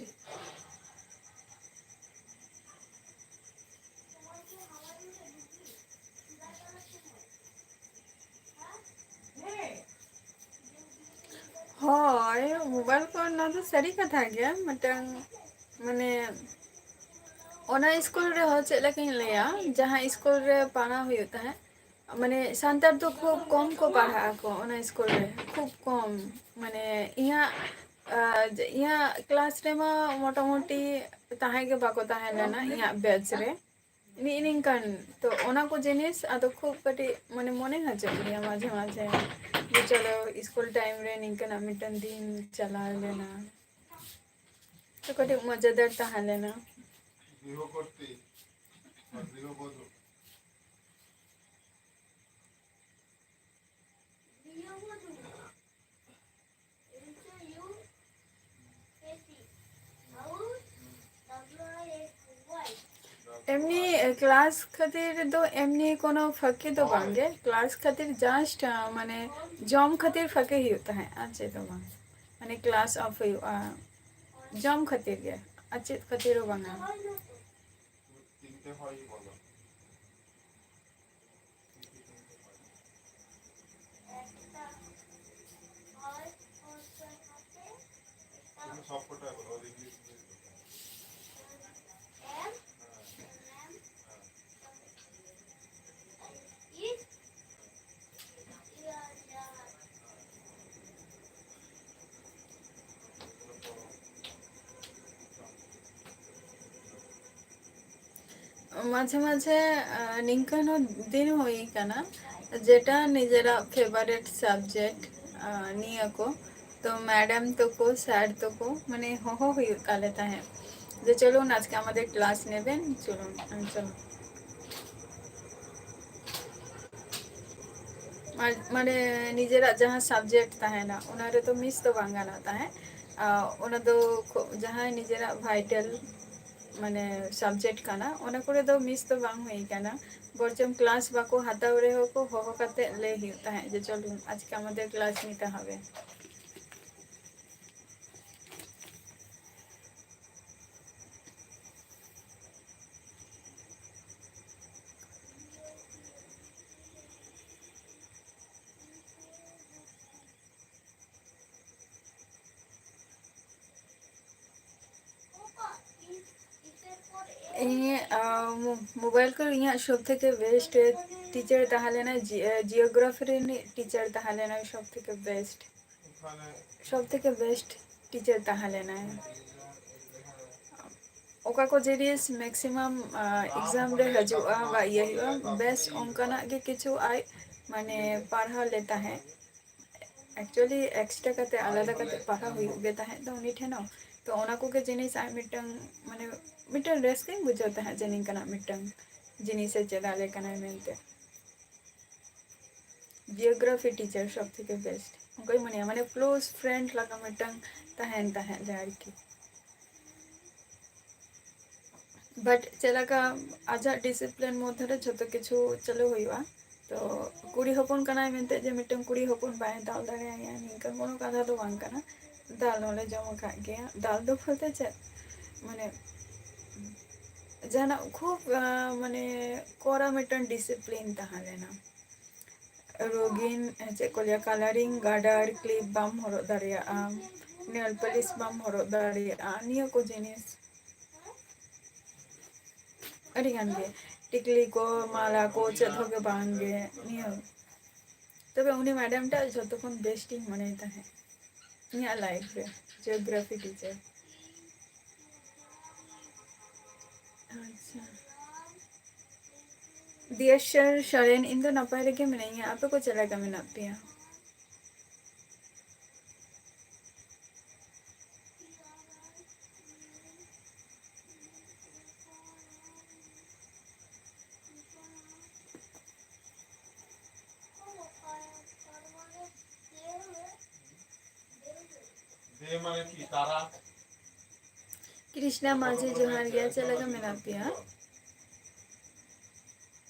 ᱦᱳᱭ, ᱢᱳᱵᱟᱭᱤᱞ ᱠᱚ, ᱚᱱᱟ ᱫᱚ ᱥᱟᱹᱨᱤ ᱠᱟᱛᱷᱟ ᱜᱮ᱾ ᱢᱤᱫᱴᱟᱝ, ᱢᱟᱱᱮ, ᱚᱱᱟ ᱥᱠᱩᱞ ᱨᱮᱦᱚᱸ ᱪᱮᱫ ᱞᱮᱠᱟᱧ ᱞᱟᱹᱭᱟ, ᱡᱟᱦᱟᱸ ᱥᱠᱩᱞ ᱨᱮ ᱯᱟᱲᱦᱟᱣ ᱦᱩᱭᱩᱜ ᱛᱟᱦᱮᱸᱫ, ᱢᱟᱱᱮ, ᱥᱟᱱᱛᱟᱲ ᱫᱚ ᱠᱷᱩᱵ ᱠᱚᱢ ᱠᱚ ᱯᱟᱲᱦᱟᱜ ᱟᱠᱚ ᱚᱱᱟ ᱥᱠᱩᱞ ᱨᱮ, ᱠᱷᱩᱵ ᱠᱚᱢ᱾ ᱢᱟᱱᱮ, ᱤᱧᱟᱹᱜ, ᱟᱨ, ᱤᱧᱟᱹᱜ ᱠᱞᱟᱥ ᱨᱮᱢᱟ ᱢᱚᱴᱟᱢᱩᱴᱤ ᱛᱟᱦᱮᱸ ᱜᱮ ᱵᱟᱠᱚ ᱛᱟᱦᱮᱸ ᱞᱮᱱᱟ ᱤᱧᱟᱹᱜ ᱵᱮᱪ ᱨᱮ᱾ ᱱᱤᱜ ᱱᱤᱝᱠᱟᱱ, ᱛᱚ ᱚᱱᱟ ᱠᱚ ᱡᱤᱱᱤᱥ ᱟᱫᱚ ᱠᱷᱩᱵ ᱠᱟᱹᱴᱤᱡ, ᱢᱟᱱᱮ, ᱢᱚᱱᱮ ᱦᱟᱡᱚᱜ ᱜᱮᱭᱟ ᱢᱟᱡᱷᱮ ᱢᱟᱡᱷᱮ, ᱡᱮ ᱪᱚᱞᱚ ᱥᱠᱩᱞ ᱴᱟᱭᱤᱢ ᱨᱮ ᱱᱤᱝᱠᱟᱱᱟᱜ ᱢᱤᱫᱴᱟᱝ ᱫᱤᱱ ᱪᱟᱞᱟᱣ ᱞᱮᱱᱟ, ᱛᱚ ᱠᱟᱹᱴᱤᱡ ᱢᱚᱡᱮᱫᱟᱨ ᱛᱟᱦᱮᱸ ᱞᱮᱱᱟ᱾ ᱮᱢᱱᱤ, ᱮ, ᱠᱞᱟᱥ ᱠᱷᱟᱹᱛᱤᱨ ᱫᱚ ᱮᱢᱱᱤ ᱠᱳᱱᱳ ᱯᱷᱟᱹᱠᱤ ᱫᱚ ᱵᱟᱝᱜᱮ᱾ ᱠᱞᱟᱥ ᱠᱷᱟᱹᱛᱤᱨ just, ᱟ, ᱢᱟᱱᱮ, ᱡᱚᱢ ᱠᱷᱟᱹᱛᱤᱨ ᱯᱷᱟᱹᱠᱤ ᱦᱩᱭᱩᱜ ᱛᱟᱦᱮᱸᱫ, ᱟᱨ ᱪᱮᱫ ᱦᱚᱸ ᱵᱟᱝ᱾ ᱢᱟᱱᱮ, ᱠᱞᱟᱥ ᱚᱯᱷ ᱦᱩᱭᱩᱜᱼᱟ ᱡᱚᱢ ᱠᱷᱟᱹᱛᱤᱨ ᱜᱮ, ᱟᱨ ᱪᱮᱫ ᱠᱷᱟᱹᱛᱤᱨ ᱦᱚᱸ ᱵᱟᱝᱟ᱾ ᱢᱟᱡᱷᱮ ᱢᱟᱡᱷᱮ, ᱟᱸ, ᱱᱤᱝᱠᱟᱹᱱ ᱦᱚᱸ ᱫᱤᱱ ᱦᱩᱭ ᱠᱟᱱᱟ, ᱡᱮᱴᱟ ᱱᱤᱡᱮᱨᱟᱜ favourite subject, ᱟᱸ, ᱱᱤᱭᱟᱹ ᱠᱚ, ᱛᱚ madam ᱛᱟᱠᱚ, sir ᱛᱟᱠᱚ, ᱢᱟᱱᱮ, ᱦᱚᱦᱚ ᱦᱩᱭᱩᱜ ᱛᱟᱞᱮ ᱛᱟᱦᱮᱸᱫ ᱡᱮ, "ᱪᱚᱞᱩᱱ, ᱟᱡᱠᱮ ᱟᱢᱟᱫᱮᱨ class ᱱᱮᱵᱮᱱ, ᱪᱚᱞᱩᱱ, ᱟᱸ, ᱪᱚᱞᱚ।" ᱢᱟ-, ᱢᱟᱱᱮ, ᱱᱤᱡᱮᱨᱟᱜ ᱡᱟᱦᱟᱸ subject ᱛᱟᱦᱮᱱᱟ, ᱚᱱᱟ ᱨᱮᱫᱚ miss ᱫᱚ ᱵᱟᱝ ᱜᱟᱱᱚᱜ ᱛᱟᱦᱮᱸᱫ᱾ ᱟᱨ ᱚᱱᱟ ᱫᱚ ᱠᱷᱩ-, ᱡᱟᱦᱟᱸᱭ ᱱᱤᱡᱮᱨᱟᱜ vital, ᱢᱟᱱᱮ, subject ᱠᱟᱱᱟ, ᱚᱱᱟ ᱠᱚᱨᱮ ᱫᱚ miss ᱫᱚ ᱵᱟᱝ ᱦᱩᱭ ᱠᱟᱱᱟ᱾ ᱵᱚᱨᱪᱚᱢ class ᱵᱟᱠᱚ ᱦᱟᱛᱟᱣ ᱨᱮᱦᱚᱸ ᱠᱚ ᱦᱚᱦᱚ ᱠᱟᱛᱮ ᱞᱟᱹᱭ ᱦᱩᱭᱩᱜ ᱛᱟᱦᱮᱸᱫ ᱡᱮ, "ᱪᱚᱞᱩᱱ, ᱟᱡᱠᱮ ᱟᱢᱟᱫᱮᱨ class ᱱᱤᱛᱮ ᱦᱚᱵᱮ।" ᱤᱧᱟᱹᱜ, ᱟ, ᱢᱳ-, mobile ᱠᱚᱨᱮ ᱤᱧᱟᱹᱜ ᱥᱚᱵ ᱛᱷᱮᱠᱮ best teacher ᱛᱟᱦᱮᱸ ᱞᱮᱱᱟᱭ ᱡᱤ-, ᱮ, geography ᱨᱤᱱᱤᱡ teacher ᱛᱟᱦᱮᱸ ᱞᱮᱱᱟᱭ ᱥᱚᱵ ᱛᱷᱮᱠᱮ best᱾ ᱥᱚᱵ ᱛᱷᱮᱠᱮ best teacher ᱛᱟᱦᱮᱸ ᱞᱮᱱᱟᱭ᱾ ᱚᱠᱟ ᱠᱚ ᱡᱤᱱᱤᱥ maximum, ᱟ, exam ᱨᱮ ᱦᱤᱡᱩᱜᱼᱟ ᱵᱟ ᱤᱭᱟᱹ ᱦᱩᱭᱩᱜᱼᱟ, ᱵᱮᱥ ᱚᱱᱠᱟᱱᱟᱜ ᱜᱮ ᱠᱤᱪᱷᱩ ᱟᱡ, ᱢᱟᱱᱮ, ᱯᱟᱲᱦᱟᱣ ᱞᱮ ᱛᱟᱦᱮᱸᱫ᱾ Actually, extra ᱠᱟᱛᱮ, ᱟᱞᱟᱫᱟ ᱠᱟᱛᱮ ᱯᱟᱲᱦᱟᱣ ᱦᱩᱭᱩᱜ ᱜᱮ ᱛᱟᱦᱮᱸᱫ ᱫᱚ ᱩᱱᱤ ᱴᱷᱮᱱ ᱦᱚᱸ᱾ ᱛᱚ, ᱚᱱᱟ ᱠᱚᱜᱮ ᱡᱤᱱᱤᱥ ᱟᱡ ᱢᱤᱫᱴᱟᱝ, ᱢᱟᱱᱮ, ᱢᱤᱫᱴᱟᱝ ᱨᱟᱹᱥᱠᱟᱹᱧ ᱵᱩᱡᱷᱟᱹᱣ ᱛᱟᱦᱮᱸᱫ ᱡᱮ ᱱᱤᱝᱠᱟᱱᱟᱜ ᱢᱤᱫᱴᱟᱝ ᱡᱤᱱᱤᱥᱮ ᱪᱮᱫ ᱟᱞᱮ ᱠᱟᱱᱟᱭ ᱢᱮᱱᱛᱮ᱾ Geography teacher ᱥᱚᱵ ᱛᱷᱮᱠᱮ best, ᱚᱱᱠᱟᱧ ᱢᱚᱱᱮᱭᱟ, ᱢᱟᱱᱮ, close friend ᱞᱮᱠᱟ ᱢᱤᱫᱴᱟᱝ ᱛᱟᱦᱮᱱ ᱛᱟᱦᱮᱸᱫ ᱞᱮ ᱟᱨᱠᱤ᱾ But ᱪᱮᱫ ᱞᱮᱠᱟ ᱟᱡᱟᱜ discipline ᱢᱚᱫᱽᱫᱷᱮ ᱨᱮ ᱡᱷᱚᱛᱚ ᱠᱤᱪᱷᱩ ᱪᱟᱹᱞᱩ ᱦᱩᱭᱩᱜᱼᱟ᱾ ᱛᱚ, ᱠᱩᱲᱤ ᱦᱚᱯᱚᱱ ᱠᱟᱱᱟᱭ ᱢᱮᱱᱛᱮ ᱡᱮ ᱢᱤᱫᱴᱟᱝ ᱠᱩᱲᱤ ᱦᱚᱯᱚᱱ ᱵᱟᱭ ᱫᱟᱞ ᱫᱟᱲᱮᱭᱟᱭᱟ, ᱱᱤᱝᱠᱟᱹ ᱠᱳᱱᱳ ᱠᱟᱛᱷᱟ ᱫᱚ ᱵᱟᱝ ᱠᱟᱱᱟ᱾ ᱫᱟᱞ ᱦᱚᱸᱞᱮ ᱡᱚᱢ ᱟᱠᱟᱫ ᱜᱮᱭᱟ᱾ ᱫᱟᱞ ᱫᱚ ᱵᱚᱞᱛᱮ ᱪᱮᱫ, ᱢᱟᱱᱮ, ᱡᱟᱦᱟᱱᱟᱜ ᱠᱷᱩᱵ, ᱟᱸ, ᱢᱟᱱᱮ, ᱠᱚᱲᱟ ᱢᱤᱫᱴᱟᱝ discipline ᱛᱟᱦᱮᱸ ᱞᱮᱱᱟ᱾ ᱨᱚᱜᱤᱱ, ᱪᱮᱫ ᱠᱚ ᱞᱟᱹᱭᱟ, colouring, ᱜᱟᱰᱟᱨ, clip ᱵᱟᱢ ᱦᱚᱨᱚᱜ ᱫᱟᱲᱮᱭᱟᱜᱼᱟ, nail polish ᱵᱟᱢ ᱦᱚᱨᱚᱜ ᱫᱟᱲᱮᱭᱟᱜᱼᱟ, ᱱᱤᱭᱟᱹ ᱠᱚ ᱡᱤᱱᱤᱥ ᱟᱹᱰᱤ ᱜᱟᱱ ᱜᱮ, ᱴᱤᱠᱞᱤ ᱠᱚ, ᱢᱟᱞᱟ ᱠᱚ, ᱪᱮᱫ ᱦᱚᱸ ᱜᱮ ᱵᱟᱝ ᱜᱮ, ᱱᱤᱭᱟᱹ᱾ ᱛᱚᱵᱮ ᱩᱱᱤ madam ᱴᱟᱜ ᱡᱷᱚᱛᱚ ᱠᱷᱚᱱ best ᱤᱧ ᱢᱚᱱᱮᱭ ᱛᱟᱦᱮᱸᱫ ᱤᱧᱟᱹᱜ life ᱨᱮ, geography teacher᱾ ᱟᱪᱪᱷᱟ, ᱫᱤᱭᱮᱥᱚᱨ ᱥᱚᱨᱮᱱ, ᱤᱧ ᱫᱚ ᱱᱟᱯᱟᱭ ᱨᱮᱜᱮ ᱢᱤᱱᱟᱹᱧᱟ, ᱟᱯᱮ ᱠᱚ ᱪᱮᱫ ᱞᱮᱠᱟ ᱢᱮᱱᱟᱜ ᱯᱮᱭᱟ? ᱫᱮ ᱢᱟᱱᱮ ᱠᱤ ᱛᱟᱨᱟ? ᱠᱨᱤᱥᱱᱟ ᱢᱟᱹᱡᱷᱤ, ᱡᱚᱦᱟᱨ ᱜᱮ, ᱪᱮᱫ ᱞᱮᱠᱟ ᱢᱮᱱᱟᱜ ᱯᱮᱭᱟ?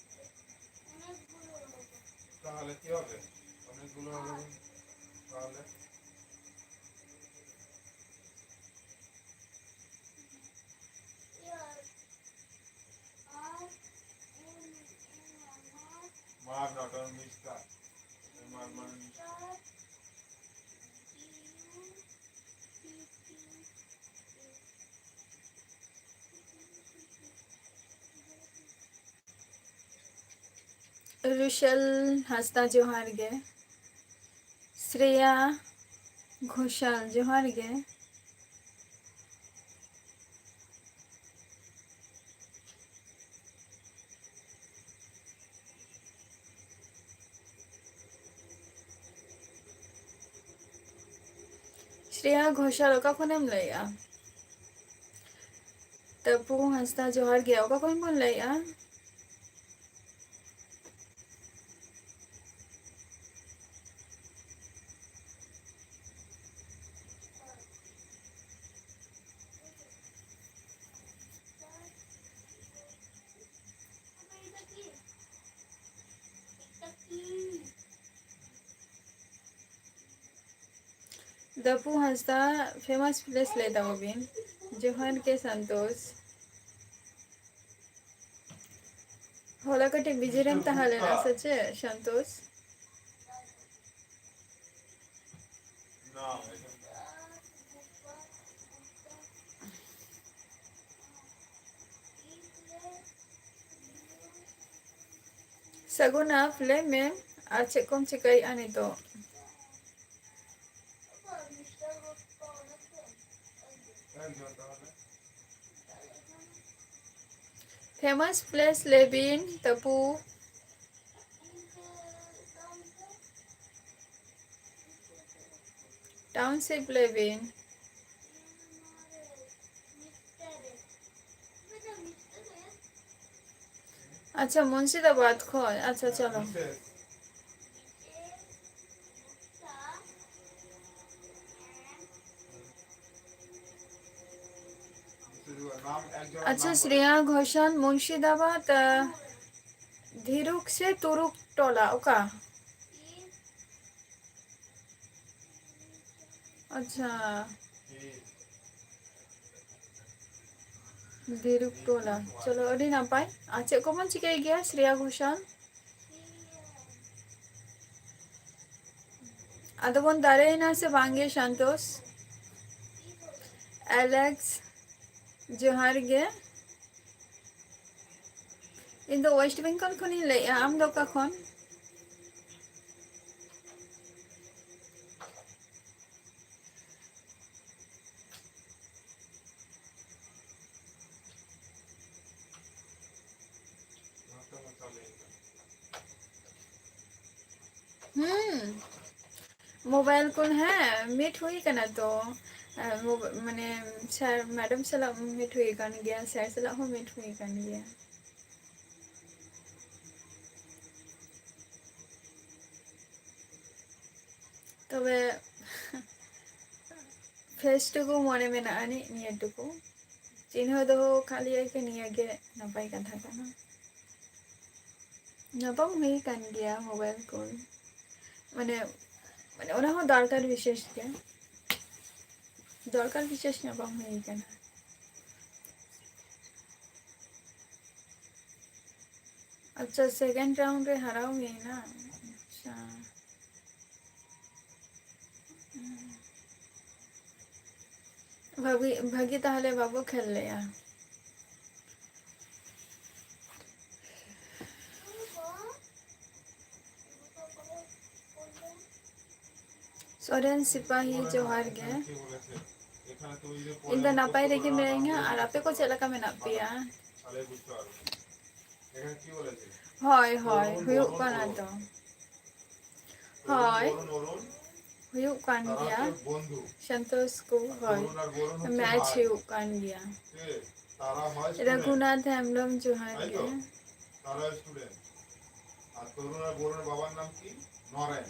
ᱛᱟᱦᱚᱞᱮ ᱪᱮᱫ ᱦᱚᱸ ᱵᱟᱝ᱾ ᱚᱱᱮᱠᱜᱩᱞᱳ ᱦᱚᱲ ᱛᱟᱦᱚᱞᱮ᱾ ᱢᱟᱨ not on miss ᱠᱟ᱾ ᱢᱟᱨ ᱢᱟᱱᱮ miss ᱠᱟ᱾ ᱨᱩᱥᱮᱞ ᱦᱟᱸᱥᱫᱟ, ᱡᱚᱦᱟᱨ ᱜᱮ᱾ ᱥᱨᱮᱭᱟ ᱜᱷᱳᱥᱟᱞ, ᱡᱚᱦᱟᱨ ᱜᱮ᱾ ᱥᱨᱮᱭᱟ ᱜᱷᱳᱥᱟᱞ, ᱚᱠᱟ ᱠᱷᱚᱱᱮᱢ ᱞᱟᱹᱭᱮᱜᱼᱟ? ᱛᱟᱹᱯᱩ ᱦᱟᱸᱥᱫᱟ, ᱡᱚᱦᱟᱨ ᱜᱮ᱾ ᱚᱠᱟ ᱠᱷᱚᱱ ᱵᱚᱱ ᱞᱟᱹᱭᱮᱜᱼᱟ? ᱫᱟᱹᱯᱩ ᱦᱟᱸᱥᱫᱟ, famous place ᱞᱟᱹᱭ ᱛᱟᱵᱚ ᱵᱤᱱ᱾ ᱡᱚᱦᱟᱨ ᱜᱮ ᱥᱟᱱᱛᱳᱥ᱾ ᱦᱚᱞᱟ ᱠᱟᱹᱴᱤᱡ busy ᱨᱮᱢ ᱛᱟᱦᱮᱸ ᱞᱮᱱᱟ ᱥᱮ ᱪᱮᱫ, ᱥᱟᱱᱛᱳᱥ? ᱥᱟᱹᱜᱩᱱ ᱟᱯ, ᱞᱟᱹᱭ ᱢᱮ, ᱟᱨ ᱪᱮᱫ ᱠᱚᱢ ᱪᱤᱠᱟᱹᱭᱮᱫᱼᱟ ᱱᱤᱛᱚᱜ? Famous place ᱞᱟᱹᱭ ᱵᱤᱱ, ᱛᱟᱹᱯᱩ᱾ Township ᱞᱟᱹᱭ ᱵᱤᱱ᱾ ᱟᱪᱪᱷᱟ, ᱢᱩᱨᱥᱤᱫᱟᱵᱟᱫᱽ ᱠᱷᱚᱱ᱾ ᱟᱪᱪᱷᱟ, ᱪᱚᱞᱚ᱾ ᱟᱪᱪᱷᱟ, ᱥᱨᱮᱭᱟ ᱜᱷᱳᱥᱟᱞ, ᱢᱩᱨᱥᱤᱫᱟᱵᱟᱫᱽ, ᱟᱸ, ᱫᱷᱤᱨᱩᱠ ᱥᱮ ᱛᱩᱨᱩᱠ ᱴᱚᱞᱟ, ᱚᱠᱟ? ᱟᱪᱪᱷᱟ, ᱫᱷᱤᱨᱩᱠ ᱴᱚᱞᱟ᱾ ᱪᱚᱞᱚ, ᱟᱹᱰᱤ ᱱᱟᱯᱟᱭ᱾ ᱟᱨ ᱪᱮᱫ ᱠᱚᱵᱚᱱ ᱪᱤᱠᱟᱹᱭ ᱜᱮᱭᱟ, ᱥᱨᱮᱭᱟ ᱜᱷᱳᱥᱟᱞ? ᱟᱫᱚ ᱵᱚᱱ ᱫᱟᱲᱮᱭᱮᱱᱟ ᱥᱮ ᱵᱟᱝ ᱜᱮ, ᱥᱟᱱᱛᱳᱥ? ᱟᱞᱮᱠᱥ, ᱡᱚᱦᱟᱨ ᱜᱮ᱾ ᱤᱧ ᱫᱚ ᱳᱭᱮᱥᱴ ᱵᱮᱝᱜᱚᱞ ᱠᱷᱚᱱᱤᱧ ᱞᱟᱹᱭᱮᱜᱼᱟ᱾ ᱟᱢ ᱫᱚ ᱚᱠᱟ ᱠᱷᱚᱱ? ᱦᱩᱸ, ᱢᱳᱵᱟᱭᱤᱞ ᱠᱚ, ᱦᱮᱸ, ᱢᱤᱴ ᱦᱩᱭ ᱠᱟᱱᱟ ᱛᱚ᱾ ᱟᱨ ᱢᱳᱵ-, ᱢᱟᱱᱮ, ᱥᱮᱨ, ᱢᱮᱰᱟᱢ ᱥᱟᱞᱟᱜ ᱢᱤᱴ ᱦᱩᱭ ᱠᱟᱱ ᱜᱮᱭᱟ, ᱥᱮᱨ ᱥᱟᱞᱟᱜ ᱦᱚᱸ ᱢᱤᱴ ᱦᱩᱭ ᱠᱟᱱ ᱜᱮᱭᱟ᱾ ᱛᱚᱵᱮ, ᱯᱷᱮᱥ ᱴᱩᱠᱩ ᱢᱚᱱᱮ ᱢᱮᱱᱟᱜᱼᱟ ᱟᱹᱱᱤᱡ, ᱱᱤᱭᱟᱹ ᱴᱩᱠᱩ᱾ ᱪᱤᱱᱦᱟᱹ ᱫᱚᱦᱚ ᱠᱟᱜ ᱞᱮᱭᱟ ᱠᱤ, ᱱᱤᱭᱟᱹ ᱜᱮ ᱱᱟᱯᱟᱭ ᱠᱟᱛᱷᱟ ᱠᱟᱱᱟ᱾ ᱧᱟᱯᱟᱢ ᱦᱩᱭ ᱠᱟᱱ ᱜᱮᱭᱟ ᱢᱳᱵᱟᱭᱤᱞ ᱠᱚ, ᱢᱟᱱᱮ, ᱢᱟᱱᱮ ᱚᱱᱟ ᱦᱚᱸ ᱫᱚᱨᱠᱟᱨ ᱵᱤᱥᱮᱥ ᱜᱮ, ᱫᱚᱨᱠᱟᱨ ᱵᱤᱥᱮᱥ ᱧᱟᱯᱟᱢ ᱦᱩᱭ ᱠᱟᱱᱟ᱾ ᱟᱪᱪᱷᱟ, ᱥᱮᱠᱮᱱᱰ ᱨᱟᱣᱩᱱᱰ ᱨᱮ ᱦᱟᱨᱟᱣ ᱦᱩᱭᱱᱟ᱾ ᱟᱪᱪᱷᱟ, ᱵᱷᱟᱹᱜᱤ, ᱵᱷᱟᱹᱜᱤ ᱛᱟᱦᱞᱮ ᱵᱟᱵᱚ ᱠᱷᱮᱞ ᱞᱮᱜᱼᱟ᱾ ᱥᱚᱨᱮᱱ ᱥᱤᱯᱟᱦᱤ, ᱡᱚᱦᱟᱨ ᱜᱮ᱾ ᱤᱧ ᱫᱚ ᱱᱟᱯᱟᱭ ᱨᱮᱜᱮ ᱢᱮᱱᱟᱹᱧᱟ, ᱟᱨ ᱟᱯᱮ ᱠᱚ ᱪᱮᱫ ᱞᱮᱠᱟ ᱢᱮᱱᱟᱜ ᱯᱮᱭᱟ? ᱛᱟᱦᱞᱮ ᱵᱩᱡᱽ ᱯᱮ ᱟᱨᱚ᱾ ᱮᱠᱷᱟᱱ ᱠᱤ ᱵᱚᱞᱮ ᱪᱮ? ᱦᱳᱭ, ᱦᱳᱭ, ᱛᱚᱨᱩᱱ, ᱦᱩᱭᱩᱜ ᱵᱚᱨᱩᱱ, ᱠᱟᱱᱟ ᱚᱨᱩᱱ᱾ ᱛᱚ᱾ ᱛᱚᱨᱩᱱ, ᱦᱳᱭ᱾ ᱵᱚᱨᱩᱱ, ᱚᱨᱩᱱ, ᱦᱩᱭᱩᱜ ᱠᱟᱱ ᱛᱟᱨᱟ ᱜᱮᱭᱟ᱾ ᱦᱚᱪᱪᱷᱮ ᱵᱚᱱᱫᱷᱩ᱾ ᱥᱚᱱᱛᱳᱥ ᱠᱚ, ᱟᱨ ᱦᱳᱭ᱾ ᱛᱚᱨᱩᱱ ᱟᱨ ᱵᱚᱨᱩᱱ ᱦᱚᱪᱪᱷᱮ ᱢᱮᱪ ᱵᱷᱟᱭ᱾ ᱦᱩᱭᱩᱜ ᱠᱟᱱ ᱜᱮᱭᱟ᱾ ᱴᱷᱤᱠ? ᱛᱟᱨᱟ ᱦᱚᱭ student᱾ ᱨᱚᱜᱷᱩᱱᱟᱛᱷ ᱦᱮᱢᱵᱨᱚᱢ, ᱡᱚᱦᱟᱨ ᱛᱟᱭ ᱜᱮ᱾ ᱛᱚ? ᱛᱟᱨᱟ student᱾ ᱟᱨ ᱛᱚᱨᱩᱱ ᱟᱨ ᱵᱚᱨᱩᱱ ᱵᱟᱵᱟᱨ ᱱᱟᱢ ᱠᱤ? নরেন।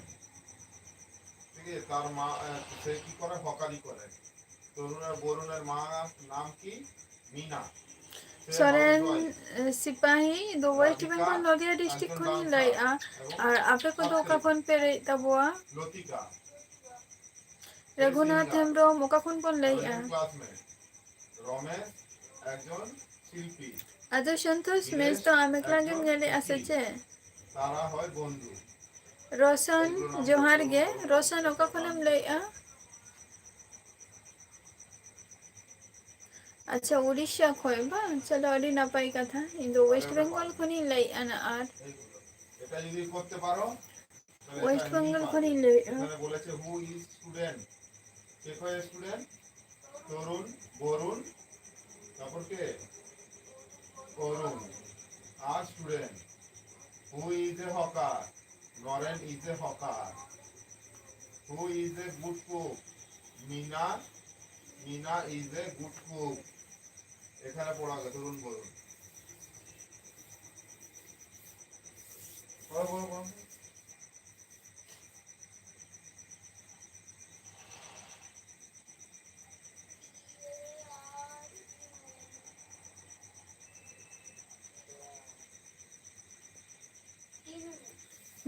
ঠিক আছে? তার মা, আহ, সে কি করে? হকারি করে। তরুণ আর বরুণের মা নাম কি? মিনা। সে সরেন, হাউসওয়াইফ। এ, সিপাহী, ᱫᱚ ᱳᱭᱮᱥᱴ ᱵᱮᱝᱜᱚᱞ ᱱᱚᱫᱤᱭᱟ ᱰᱤᱥᱴᱨᱤᱠᱴ ᱠᱷᱚᱱᱤᱧ ᱞᱟᱹᱭᱮᱜᱼᱟ᱾ ᱟᱨ ᱟᱯᱮ ᱠᱚᱫᱚ ᱚᱠᱟ ᱠᱷᱚᱱ ᱯᱮ ᱞᱟᱹᱭᱮᱫ ᱛᱟᱵᱚᱣᱟ? ᱞᱚᱛᱤᱠᱟ᱾ ᱨᱚᱜᱷᱩᱱᱟᱛᱷ ᱦᱮᱢᱵᱨᱚᱢ, ᱚᱠᱟ ᱠᱷᱚᱱ ᱵᱚᱱ ᱞᱟᱹᱭᱮᱜᱼᱟ? ᱟᱫᱚ ᱥᱚᱱᱛᱳᱥ ᱢᱮᱥ ᱫᱚ ᱟᱢ ᱮᱠᱞᱟ ᱜᱮᱢ ᱧᱮᱞᱮᱜᱼᱟ ᱥᱮ ᱪᱮᱫ? ᱨᱚᱥᱚᱱ, ᱡᱚᱦᱟᱨ ᱜᱮ᱾ ᱨᱚᱥᱚᱱ, ᱚᱠᱟ ᱠᱷᱚᱱᱮᱢ ᱞᱟᱹᱭᱮᱜᱼᱟ? ᱟᱪᱪᱷᱟ, ᱩᱲᱤᱥᱥᱟ ᱠᱷᱚᱱ ᱵᱟᱝ? ᱪᱚᱞᱚ, ᱟᱹᱰᱤ ᱱᱟᱯᱟᱭ ᱠᱟᱛᱷᱟ᱾ ᱤᱧ ᱫᱚ ᱳᱭᱮᱥᱴ ᱵᱮᱝᱜᱚᱞ ᱠᱷᱚᱱᱤᱧ ᱞᱟᱹᱭᱮᱜᱼᱟ ᱱᱟ ᱟᱨ ᱳᱭᱮᱥᱴ ᱵᱮᱝᱜᱚᱞ ᱠᱷᱚᱱᱤᱧ ᱞᱟᱹᱭᱮᱜᱼᱟ᱾ ᱛᱚᱨᱩᱱ, ᱵᱚᱨᱩᱱ, ᱛᱟᱨᱯᱚᱨ ᱠᱮ? ᱚᱨᱩᱱ᱾ ᱟᱨ student. Who is a hawker? Naren is a hawker. Who is a good cook? Mina, Mina is a good cook. এখানে পড়া গেল, তরুণ, বরুণ। পড়ো, পড়ো, পড়ো।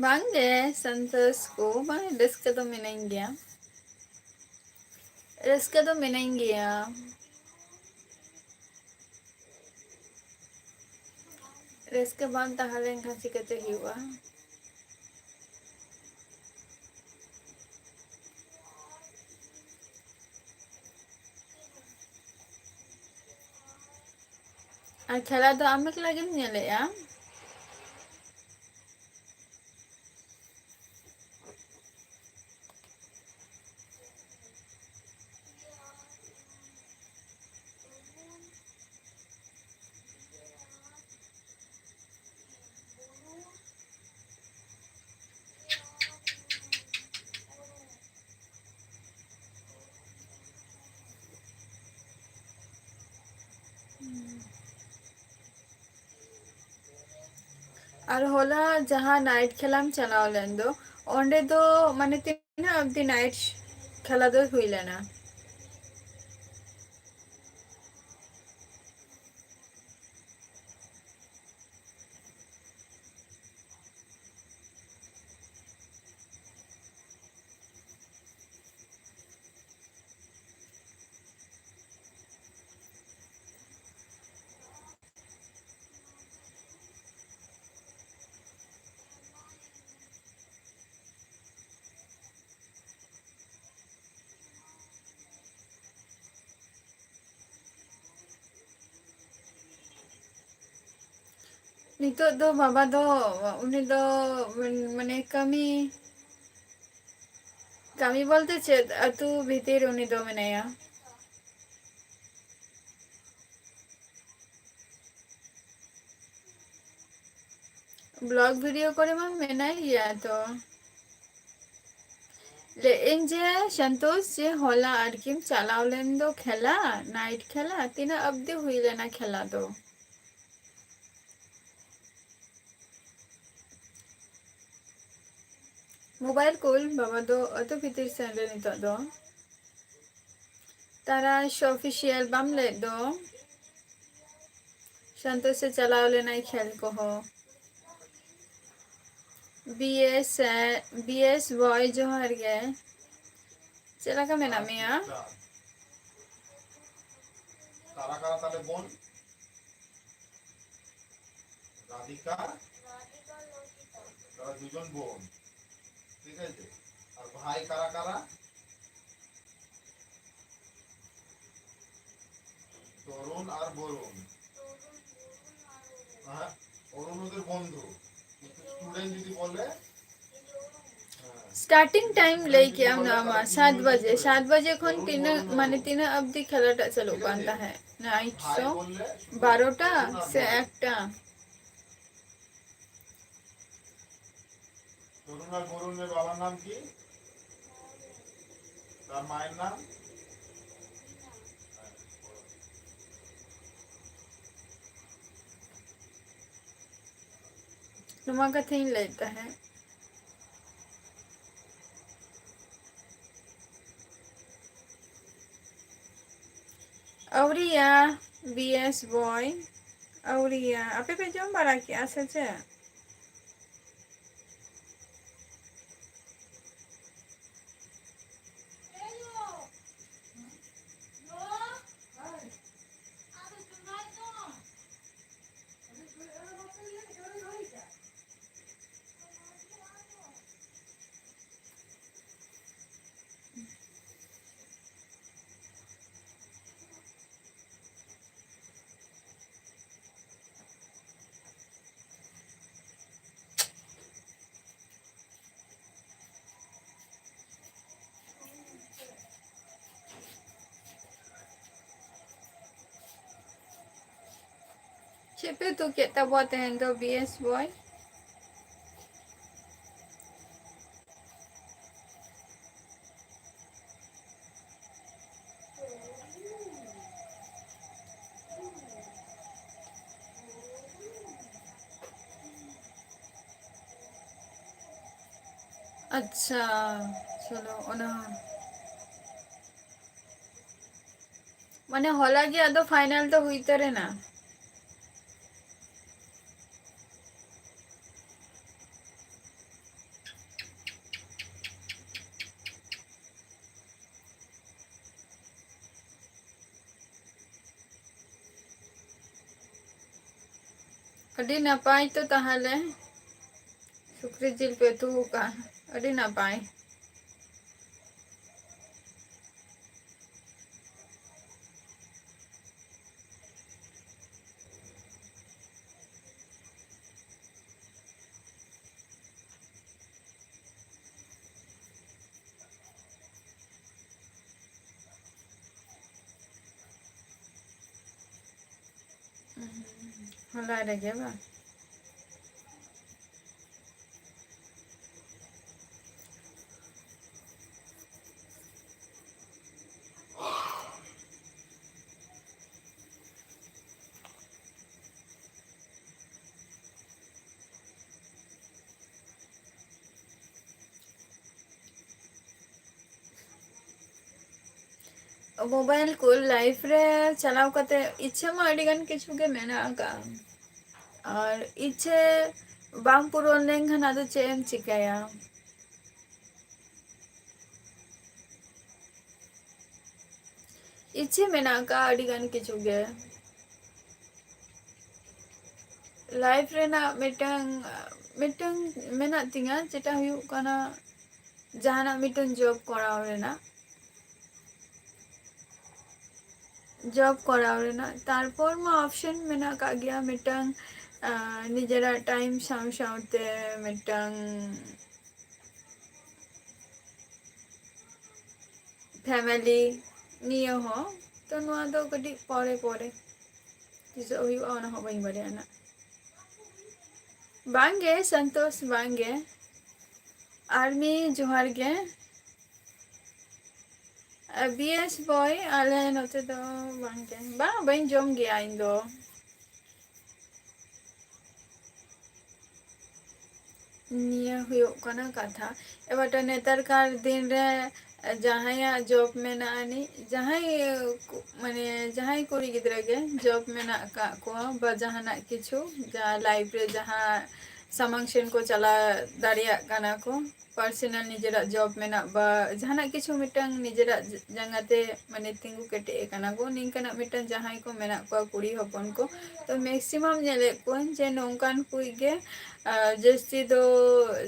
ᱵᱟᱝᱜᱮ, ᱥᱟᱱᱛᱟᱥ ᱠᱚ, ᱵᱟᱝ, ᱨᱟᱹᱥᱠᱟᱹ ᱫᱚ ᱢᱤᱱᱟᱹᱧ ᱜᱮᱭᱟ᱾ ᱨᱟᱹᱥᱠᱟᱹ ᱫᱚ ᱢᱤᱱᱟᱹᱧ ᱜᱮᱭᱟ᱾ ᱨᱟᱹᱥᱠᱟᱹ ᱵᱟᱝ ᱛᱟᱦᱮᱸ ᱞᱮᱱᱠᱷᱟᱱ ᱪᱤᱠᱟᱹᱛᱮ ᱦᱩᱭᱩᱜᱼᱟ? ᱟᱨ ᱠᱷᱮᱞᱟ ᱫᱚ ᱟᱢ ᱮᱠᱞᱟ ᱜᱮᱢ ᱧᱮᱞᱮᱜᱼᱟ? ᱟᱨ ᱦᱚᱞᱟ ᱡᱟᱦᱟᱸ ᱱᱟᱭᱤᱴ ᱠᱷᱮᱞᱟᱢ ᱪᱟᱞᱟᱣ ᱞᱮᱱ ᱫᱚ, ᱚᱸᱰᱮ ᱫᱚ ᱢᱟᱱᱮ ᱛᱤᱱᱟᱹᱜ ᱚᱵᱫᱤ ᱱᱟᱭᱤᱴ ᱠᱷᱮᱞᱟ ᱫᱚ ᱦᱩᱭ ᱞᱮᱱᱟ? ᱱᱤᱛᱚᱜ ᱫᱚ ᱵᱟᱵᱟ ᱫᱚ, ᱩᱱᱤ ᱫᱚ ᱢᱟᱱᱮ ᱠᱟᱹᱢᱤ, ᱠᱟᱹᱢᱤ ᱵᱚᱞᱛᱮ ᱪᱮᱫ, ᱟᱹᱛᱩ ᱵᱷᱤᱛᱤᱨ ᱩᱱᱤ ᱫᱚ ᱢᱮᱱᱟᱭᱟ᱾ ᱵᱞᱚᱜ ᱵᱷᱤᱰᱤᱭᱳ ᱠᱚᱨᱮ ᱢᱟ ᱢᱮᱱᱟᱭ ᱜᱮᱭᱟ ᱛᱚ᱾ ᱞᱟᱹᱭᱮᱫ ᱟᱹᱧ ᱡᱮ ᱥᱚᱱᱛᱳᱥ, ᱡᱮ ᱦᱚᱞᱟ ᱟᱨᱠᱤᱢ ᱪᱟᱞᱟᱣ ᱞᱮᱱ ᱫᱚ ᱠᱷᱮᱞᱟ, ᱱᱟᱭᱤᱴ ᱠᱷᱮᱞᱟ, ᱛᱤᱱᱟᱹᱜ ᱚᱵᱫᱤ ᱦᱩᱭ ᱞᱮᱱᱟ ᱠᱷᱮᱞᱟ ᱫᱚ? ᱢᱳᱵᱟᱭᱤᱞ ᱠᱩᱞ, ᱵᱟᱵᱟ ᱫᱚ ᱟᱹᱛᱩ ᱵᱷᱤᱛᱤᱨ ᱥᱮᱱ ᱨᱮ ᱱᱤᱛᱚᱜ ᱫᱚ᱾ ᱛᱟᱨᱟᱥ ᱚᱯᱷᱤᱥᱤᱭᱟᱞ ᱵᱟᱢ ᱞᱟᱹᱭᱮᱫ ᱫᱚ? ᱥᱚᱱᱛᱳᱥ ᱮ ᱪᱟᱞᱟᱣ ᱞᱮᱱᱟᱭ ᱠᱷᱮᱞ ᱠᱚᱦᱚᱸ᱾ ᱵᱤ ᱮᱥ, ᱵᱤ ᱮᱥ ᱵᱚᱭ, ᱡᱚᱦᱟᱨ ᱜᱮ᱾ ᱪᱮᱫ ᱞᱮᱠᱟ ᱢᱮᱱᱟᱜ ᱢᱮᱭᱟ? ᱠᱟᱨᱟ ᱠᱟᱨᱟ ᱛᱟᱦᱞᱮ ᱵᱳᱱ? রাধিকা, তারা দুজন বোন, ঠিক আছে? আর ভাই কারা কারা? তরুণ আর বরুণ। হ্যাঁ, অরুণ ওদের বন্ধু। কিন্তু স্টুডেন্ট যদি বলে, স্টার্টিং টাইম ᱞᱟᱹᱭ ᱠᱮᱜᱼᱟᱢ ᱱᱚᱣᱟ ᱢᱟ ᱥᱟᱛ ᱵᱟᱡᱮ, ᱥᱟᱛ ᱵᱟᱡᱮ ᱠᱷᱚᱱ ᱛᱤᱱᱟᱹᱜ, ᱢᱟᱱᱮ ᱛᱤᱱᱟᱹᱜ ᱚᱵᱫᱤ ᱠᱷᱮᱞᱟᱴᱟᱜ ᱪᱟᱹᱞᱩᱜ ᱠᱟᱱ ᱛᱟᱦᱮᱸᱫ? ᱱᱟᱭᱤᱴ ᱥᱳ ᱵᱟᱨᱚᱴᱟ ᱥᱮ ᱮᱠᱴᱟ? তরুণ আর বরুণের বাবার নাম কি? তার মায়ের নাম? ᱱᱚᱣᱟ ᱠᱟᱛᱷᱟᱧ ᱞᱟᱹᱭᱮᱫ ᱛᱟᱦᱮᱸᱫ᱾ ᱟᱹᱣᱨᱤᱭᱟ, ᱵᱤ ᱮᱥ ᱵᱚᱭ, ᱟᱹᱣᱨᱤᱭᱟ᱾ ᱟᱯᱮ ᱯᱮ ᱡᱚᱢ ᱵᱟᱲᱟ ᱠᱮᱜᱼᱟ ᱥᱮ ᱪᱮᱫ? ᱪᱮᱫ ᱯᱮ ᱩᱛᱩ ᱠᱮᱫ ᱛᱟᱵᱚᱣᱟ ᱛᱮᱦᱮᱧ ᱫᱚ, ᱵᱤ ᱮᱥ ᱵᱚᱭ? ᱟᱪᱪᱷᱟ, ᱪᱚᱞᱚ, ᱚᱱᱟ ᱢᱟᱱᱮ ᱦᱚᱞᱟ ᱜᱮ ᱟᱫᱚ final ᱫᱚ ᱦᱩᱭ ᱩᱛᱟᱹᱨ ᱮᱱᱟ᱾ ᱟᱹᱰᱤ ᱱᱟᱯᱟᱭ ᱛᱚ ᱛᱟᱦᱚᱞᱮ, ᱥᱩᱠᱨᱤ ᱡᱤᱞ ᱯᱮ ᱩᱛᱩ ᱟᱠᱟᱫᱼᱟ, ᱟᱹᱰᱤ ᱱᱟᱯᱟᱭ᱾ ᱦᱚᱞᱟ ᱨᱮᱜᱮ ᱵᱟᱝ? ᱢᱳᱵᱟᱭᱤᱞ ᱠᱚ ᱞᱟᱭᱤᱯᱷ ᱨᱮ ᱪᱟᱞᱟᱣ ᱠᱟᱛᱮ ᱤᱪᱪᱷᱟᱹ ᱢᱟ ᱟᱹᱰᱤ ᱜᱟᱱ ᱠᱤᱪᱷᱩ ᱜᱮ ᱢᱮᱱᱟᱜ ᱟᱠᱟᱫᱼᱟ, ᱟᱨ ᱤᱪᱪᱷᱟᱹ ᱵᱟᱝ ᱯᱩᱨᱚᱱ ᱞᱮᱱᱠᱷᱟᱱ ᱟᱫᱚ ᱪᱮᱫ ᱮᱢ ᱪᱤᱠᱟᱹᱭᱟ? ᱤᱪᱪᱷᱟᱹ ᱢᱮᱱᱟᱜ ᱟᱠᱟᱫᱼᱟ ᱟᱹᱰᱤ ᱜᱟᱱ ᱠᱤᱪᱷᱩ ᱜᱮ᱾ ᱞᱟᱭᱤᱯᱷ ᱨᱮᱱᱟᱜ ᱢᱤᱫᱴᱟᱝ, ᱢᱤᱫᱴᱟᱝ ᱢᱮᱱᱟᱜ ᱛᱤᱧᱟᱹ, ᱡᱮᱴᱟ ᱦᱩᱭᱩᱜ ᱠᱟᱱᱟ ᱡᱟᱦᱟᱱᱟᱜ ᱢᱤᱫᱴᱟᱝ ᱡᱚᱵ ᱠᱚᱨᱟᱣ ᱨᱮᱱᱟᱜ, ᱡᱚᱵ ᱠᱚᱨᱟᱣ ᱨᱮᱱᱟᱜ᱾ ᱛᱟᱨᱯᱚᱨ ᱢᱟ ᱚᱯᱥᱮᱱ ᱢᱮᱱᱟᱜ ᱟᱠᱟᱫ ᱜᱮᱭᱟ, ᱢᱤᱫᱴᱟᱝ, ᱟᱸ, ᱱᱤᱡᱮᱨᱟᱜ ᱴᱟᱭᱤᱢ ᱥᱟᱶ ᱥᱟᱶᱛᱮ ᱢᱤᱫᱴᱟᱝ ᱯᱷᱮᱢᱮᱞᱤ ᱱᱤᱭᱟᱹ ᱦᱚᱸ᱾ ᱛᱚ ᱱᱚᱣᱟ ᱫᱚ ᱠᱟᱹᱴᱤᱡ ᱯᱚᱨᱮ ᱯᱚᱨᱮ ᱛᱤᱥᱚᱜ ᱦᱩᱭᱩᱜᱼᱟ, ᱚᱱᱟ ᱦᱚᱸ ᱵᱟᱹᱧ ᱵᱟᱲᱟᱭᱟ ᱱᱟᱜ᱾ ᱵᱟᱝᱜᱮ ᱥᱚᱱᱛᱳᱥ, ᱵᱟᱝᱜᱮ᱾ ᱟᱨᱢᱤ, ᱡᱚᱦᱟᱨ ᱜᱮ᱾ ᱵᱤ ᱮᱥ ᱵᱚᱭ, ᱟᱞᱮ ᱱᱚᱛᱮ ᱫᱚ ᱵᱟᱝᱜᱮ, ᱵᱟᱝ, ᱵᱟᱹᱧ ᱡᱚᱢ ᱜᱮᱭᱟ ᱤᱧ ᱫᱚ᱾ ᱱᱤᱭᱟᱹ ᱦᱩᱭᱩᱜ ᱠᱟᱱᱟ ᱠᱟᱛᱷᱟ᱾ ᱮᱵᱟᱨ ᱱᱮᱛᱟᱨ ᱠᱟᱨ ᱫᱤᱱ ᱨᱮ ᱡᱟᱦᱟᱸᱭᱟᱜ ᱡᱚᱵ ᱢᱮᱱᱟᱜ ᱟᱹᱱᱤᱡ, ᱡᱟᱦᱟᱸᱭ ᱠᱩ-, ᱢᱟᱱᱮ ᱡᱟᱦᱟᱸᱭ ᱠᱩᱲᱤ ᱜᱤᱫᱽᱨᱟᱹ ᱜᱮ ᱡᱚᱵ ᱢᱮᱱᱟᱜ ᱟᱠᱟᱫ ᱠᱚᱣᱟ, ᱵᱟ ᱡᱟᱦᱟᱱᱟᱜ ᱠᱤᱪᱷᱩ ᱡᱟᱦᱟᱸ ᱞᱟᱭᱤᱯᱷ ᱨᱮ ᱡᱟᱦᱟᱸ ᱥᱟᱢᱟᱝ ᱥᱮᱱ ᱠᱚ ᱪᱟᱞᱟᱣ ᱫᱟᱲᱮᱭᱟᱜ ᱠᱟᱱᱟ ᱠᱚ, ᱯᱟᱨᱥᱚᱱᱟᱞ ᱱᱤᱡᱮᱨᱟᱜ ᱡᱚᱵ ᱢᱮᱱᱟᱜ, ᱵᱟ ᱡᱟᱦᱟᱱᱟᱜ ᱠᱤᱪᱷᱩ ᱢᱤᱫᱴᱟᱝ ᱱᱤᱡᱮᱨᱟᱜ ᱡᱟᱸᱜᱟ ᱛᱮ ᱢᱟᱱᱮ ᱛᱤᱸᱜᱩ ᱠᱮᱴᱮᱡ ᱟᱠᱟᱱᱟ ᱠᱚ, ᱱᱤᱝᱠᱟᱱᱟᱜ ᱢᱤᱫᱴᱟᱝ ᱡᱟᱦᱟᱸᱭ ᱠᱚ ᱢᱮᱱᱟᱜ ᱠᱚᱣᱟ ᱠᱩᱲᱤ ᱦᱚᱯᱚᱱ ᱠᱚ, ᱛᱚ ᱢᱮᱠᱥᱤᱢᱟᱢ ᱧᱮᱞᱮᱫ ᱠᱚᱣᱟᱧ ᱡᱮ ᱱᱚᱝᱠᱟᱱ ᱠᱩᱡ ᱜᱮ, ᱟᱨ ᱡᱟᱹᱥᱛᱤ ᱫᱚ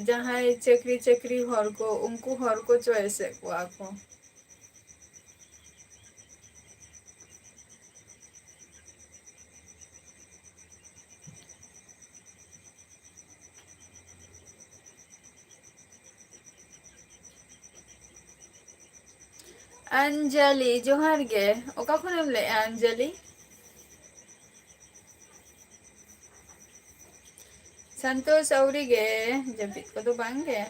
ᱡᱟᱦᱟᱸᱭ ᱪᱟᱹᱠᱨᱤ ᱪᱟᱹᱠᱨᱤ ᱦᱚᱲ ᱠᱚ, ᱩᱱᱠᱩ ᱦᱚᱲ ᱠᱚ ᱪᱚᱭᱮᱥᱮᱫ ᱠᱚᱣᱟ ᱠᱚ᱾ ᱟᱧᱡᱟᱞᱤ, ᱡᱚᱦᱟᱨ ᱜᱮ᱾ ᱚᱠᱟ ᱠᱷᱚᱱᱮᱢ ᱞᱟᱹᱭᱮᱜᱼᱟ, ᱟᱧᱡᱟᱞᱤ? ᱥᱟᱱᱛᱳᱥ ᱟᱹᱣᱨᱤ ᱜᱮ, ᱡᱟᱹᱯᱤᱫ ᱠᱚᱫᱚ ᱵᱟᱝ ᱜᱮ᱾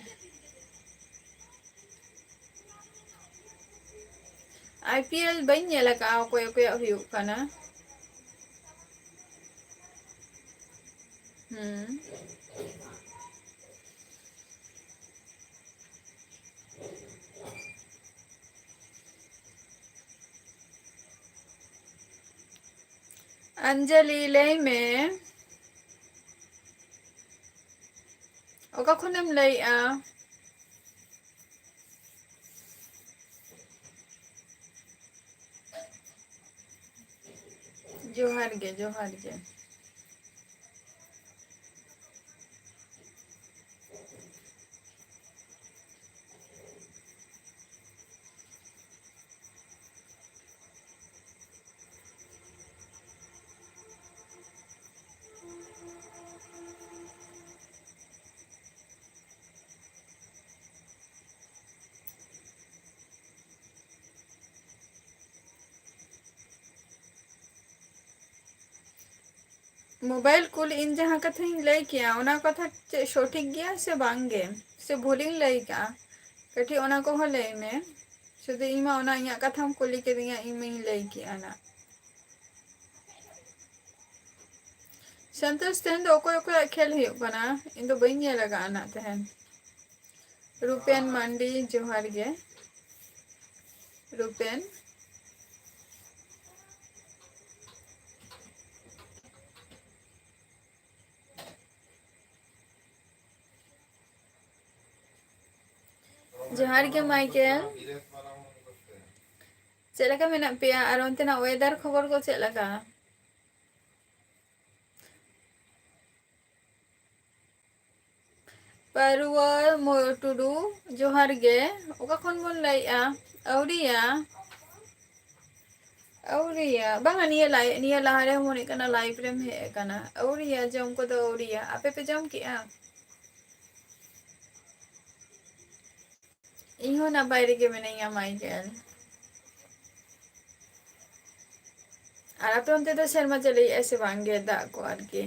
ᱟᱭ ᱯᱤ ᱮᱞ ᱵᱟᱹᱧ ᱧᱮᱞ ᱟᱠᱟᱫᱼᱟ, ᱚᱠᱚᱭ ᱚᱠᱚᱭᱟᱜ ᱦᱩᱭᱩᱜ ᱠᱟᱱᱟ᱾ ᱦᱩᱸ᱾ ᱟᱧᱡᱚᱞᱤ, ᱞᱟᱹᱭ ᱢᱮ, ᱚᱠᱟ ᱠᱷᱚᱱᱮᱢ ᱞᱟᱹᱭᱮᱜᱼᱟ? ᱡᱚᱦᱟᱨ ᱜᱮ, ᱡᱚᱦᱟᱨ ᱜᱮ᱾ ᱢᱳᱵᱟᱭᱤᱞ ᱠᱩᱞ, ᱤᱧ ᱡᱟᱦᱟᱸ ᱠᱟᱛᱷᱟᱧ ᱞᱟᱹᱭ ᱠᱮᱜᱼᱟ, ᱚᱱᱟ ᱠᱟᱛᱷᱟ ᱪᱮᱫ ᱥᱚᱴᱷᱤᱠ ᱜᱮᱭᱟ ᱥᱮ ᱵᱟᱝ ᱜᱮ, ᱥᱮ ᱵᱷᱩᱞᱤᱧ ᱞᱟᱹᱭ ᱠᱟᱜᱼᱟ? ᱠᱟᱹᱴᱤᱡ ᱚᱱᱟ ᱠᱚᱦᱚᱸ ᱞᱟᱹᱭ ᱢᱮ᱾ ᱥᱩᱫᱷᱩ ᱤᱧ ᱢᱟ ᱚᱱᱟ ᱤᱧᱟᱹᱜ ᱠᱟᱛᱷᱟᱢ ᱠᱩᱞᱤ ᱠᱤᱫᱤᱧᱟ, ᱤᱧ ᱢᱟᱧ ᱞᱟᱹᱭ ᱠᱮᱜᱼᱟ ᱱᱟᱜ᱾ ᱥᱚᱱᱛᱳᱥ, ᱛᱮᱦᱮᱧ ᱫᱚ ᱚᱠᱚᱭ ᱚᱠᱚᱭᱟᱜ ᱠᱷᱮᱞ ᱦᱩᱭᱩᱜ ᱠᱟᱱᱟ? ᱤᱧ ᱫᱚ ᱵᱟᱹᱧ ᱧᱮᱞ ᱟᱠᱟᱫᱼᱟ ᱱᱟᱜ ᱛᱮᱦᱮᱧ᱾ ᱨᱩᱯᱮᱱ ᱢᱟᱱᱰᱤ, ᱡᱚᱦᱟᱨ ᱜᱮ᱾ ᱨᱩᱯᱮᱱ᱾ ᱡᱚᱦᱟᱨ ᱜᱮ ᱢᱟᱭᱠᱮᱞ᱾ ᱪᱮᱫ ᱞᱮᱠᱟ ᱢᱮᱱᱟᱜ ᱯᱮᱭᱟ? ᱟᱨ ᱚᱱᱛᱮᱱᱟᱜ weather ᱠᱷᱚᱵᱚᱨ ᱠᱚ ᱪᱮᱫ ᱞᱮᱠᱟ? ᱯᱟᱹᱨᱣᱟᱹ ᱢᱩ-, ᱴᱩᱰᱩ, ᱡᱚᱦᱟᱨ ᱜᱮ᱾ ᱚᱠᱟ ᱠᱷᱚᱱ ᱵᱚᱱ ᱞᱟᱹᱭᱮᱜᱼᱟ? ᱟᱹᱣᱨᱤᱭᱟ᱾ ᱟᱹᱣᱨᱤᱭᱟ᱾ ᱵᱟᱝᱟ, ᱱᱤᱭᱟᱹ ᱞᱟᱭ-, ᱱᱤᱭᱟᱹ ᱞᱟᱦᱟ ᱨᱮ ᱢᱚᱱᱮᱜ ᱠᱟᱱᱟ live ᱨᱮᱢ ᱦᱮᱡ ᱟᱠᱟᱱᱟ᱾ ᱟᱹᱣᱨᱤᱭᱟ, ᱡᱚᱢ ᱠᱚᱫᱚ ᱟᱹᱣᱨᱤᱭᱟ᱾ ᱟᱯᱮ ᱯᱮ ᱡᱚᱢ ᱠᱮᱜᱼᱟ? ᱤᱧ ᱦᱚᱸ ᱱᱟᱯᱟᱭ ᱨᱮᱜᱮ ᱢᱮᱱᱟᱹᱧᱟ, ᱢᱟᱭᱠᱮᱞ᱾ ᱟᱨ ᱟᱯᱮ ᱚᱱᱛᱮ ᱫᱚ ᱥᱮᱨᱢᱟ ᱡᱟᱹᱲᱤᱭᱮᱜᱼᱟᱭ ᱥᱮ ᱵᱟᱝ ᱜᱮ, ᱫᱟᱜ ᱠᱚ ᱟᱨᱠᱤ?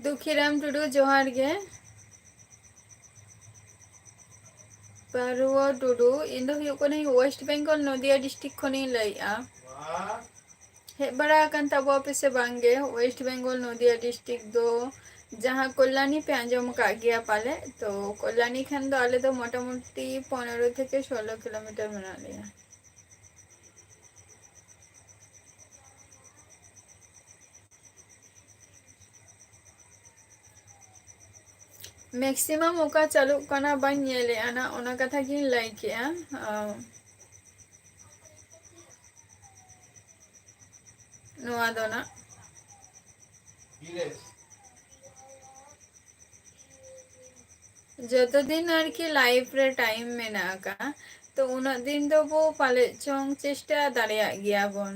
ᱫᱩᱠᱷᱤᱨᱟᱢ ᱴᱩᱰᱩ, ᱡᱚᱦᱟᱨ ᱜᱮ᱾ ᱯᱟᱹᱨᱣᱟᱹ ᱴᱩᱰᱩ, ᱤᱧ ᱫᱚ ᱦᱩᱭᱩᱜ ᱠᱟᱹᱱᱟᱹᱧ West Bengal, ᱱᱚᱫᱤᱭᱟ district ᱠᱷᱚᱱᱤᱧ ᱞᱟᱹᱭᱮᱫᱼᱟ᱾ ᱦᱮᱡ ᱵᱟᱲᱟ ᱟᱠᱟᱱ ᱛᱟᱵᱚᱣᱟ ᱯᱮ ᱥᱮ ᱵᱟᱝ ᱜᱮ West Bengal, ᱱᱚᱫᱤᱭᱟ district ᱫᱚ? ᱡᱟᱦᱟᱸ ᱠᱚᱞᱭᱟᱱᱤ ᱯᱮ ᱟᱸᱡᱚᱢ ᱟᱠᱟᱫ ᱜᱮᱭᱟ ᱯᱟᱞᱮ, ᱛᱚ ᱠᱚᱞᱭᱟᱱᱤ ᱠᱷᱟᱱ ᱫᱚ ᱟᱞᱮ ᱫᱚ ᱢᱚᱴᱟᱢᱩᱴᱤ ᱯᱚᱱᱮᱨᱚ ᱛᱷᱮᱠᱮ ᱥᱳᱞᱳ ᱠᱤᱞᱳᱢᱤᱴᱟᱨ ᱢᱮᱱᱟᱜ ᱞᱮᱭᱟ᱾ Maximum ᱚᱠᱟ ᱪᱟᱹᱞᱩᱜ ᱠᱟᱱᱟ ᱵᱟᱹᱧ ᱧᱮᱞᱮᱜᱼᱟ ᱱᱟᱜ, ᱚᱱᱟ ᱠᱟᱛᱷᱟ ᱜᱤᱧ ᱞᱟᱹᱭ ᱠᱮᱜᱼᱟ᱾ ᱟᱸ, ᱱᱚᱣᱟ ᱫᱚ ᱱᱟᱜ ᱡᱚᱛᱚ ᱫᱤᱱ ᱟᱨᱠᱤ life ᱨᱮ time ᱢᱮᱱᱟᱜ ᱟᱠᱟᱫᱼᱟ, ᱛᱚ ᱩᱱᱟᱹᱜ ᱫᱤᱱ ᱫᱚ ᱵᱚ ᱯᱟᱞᱮᱫ ᱪᱚᱝ ᱪᱮᱥᱴᱟ ᱫᱟᱲᱮᱭᱟᱜ ᱜᱮᱭᱟ ᱵᱚᱱ᱾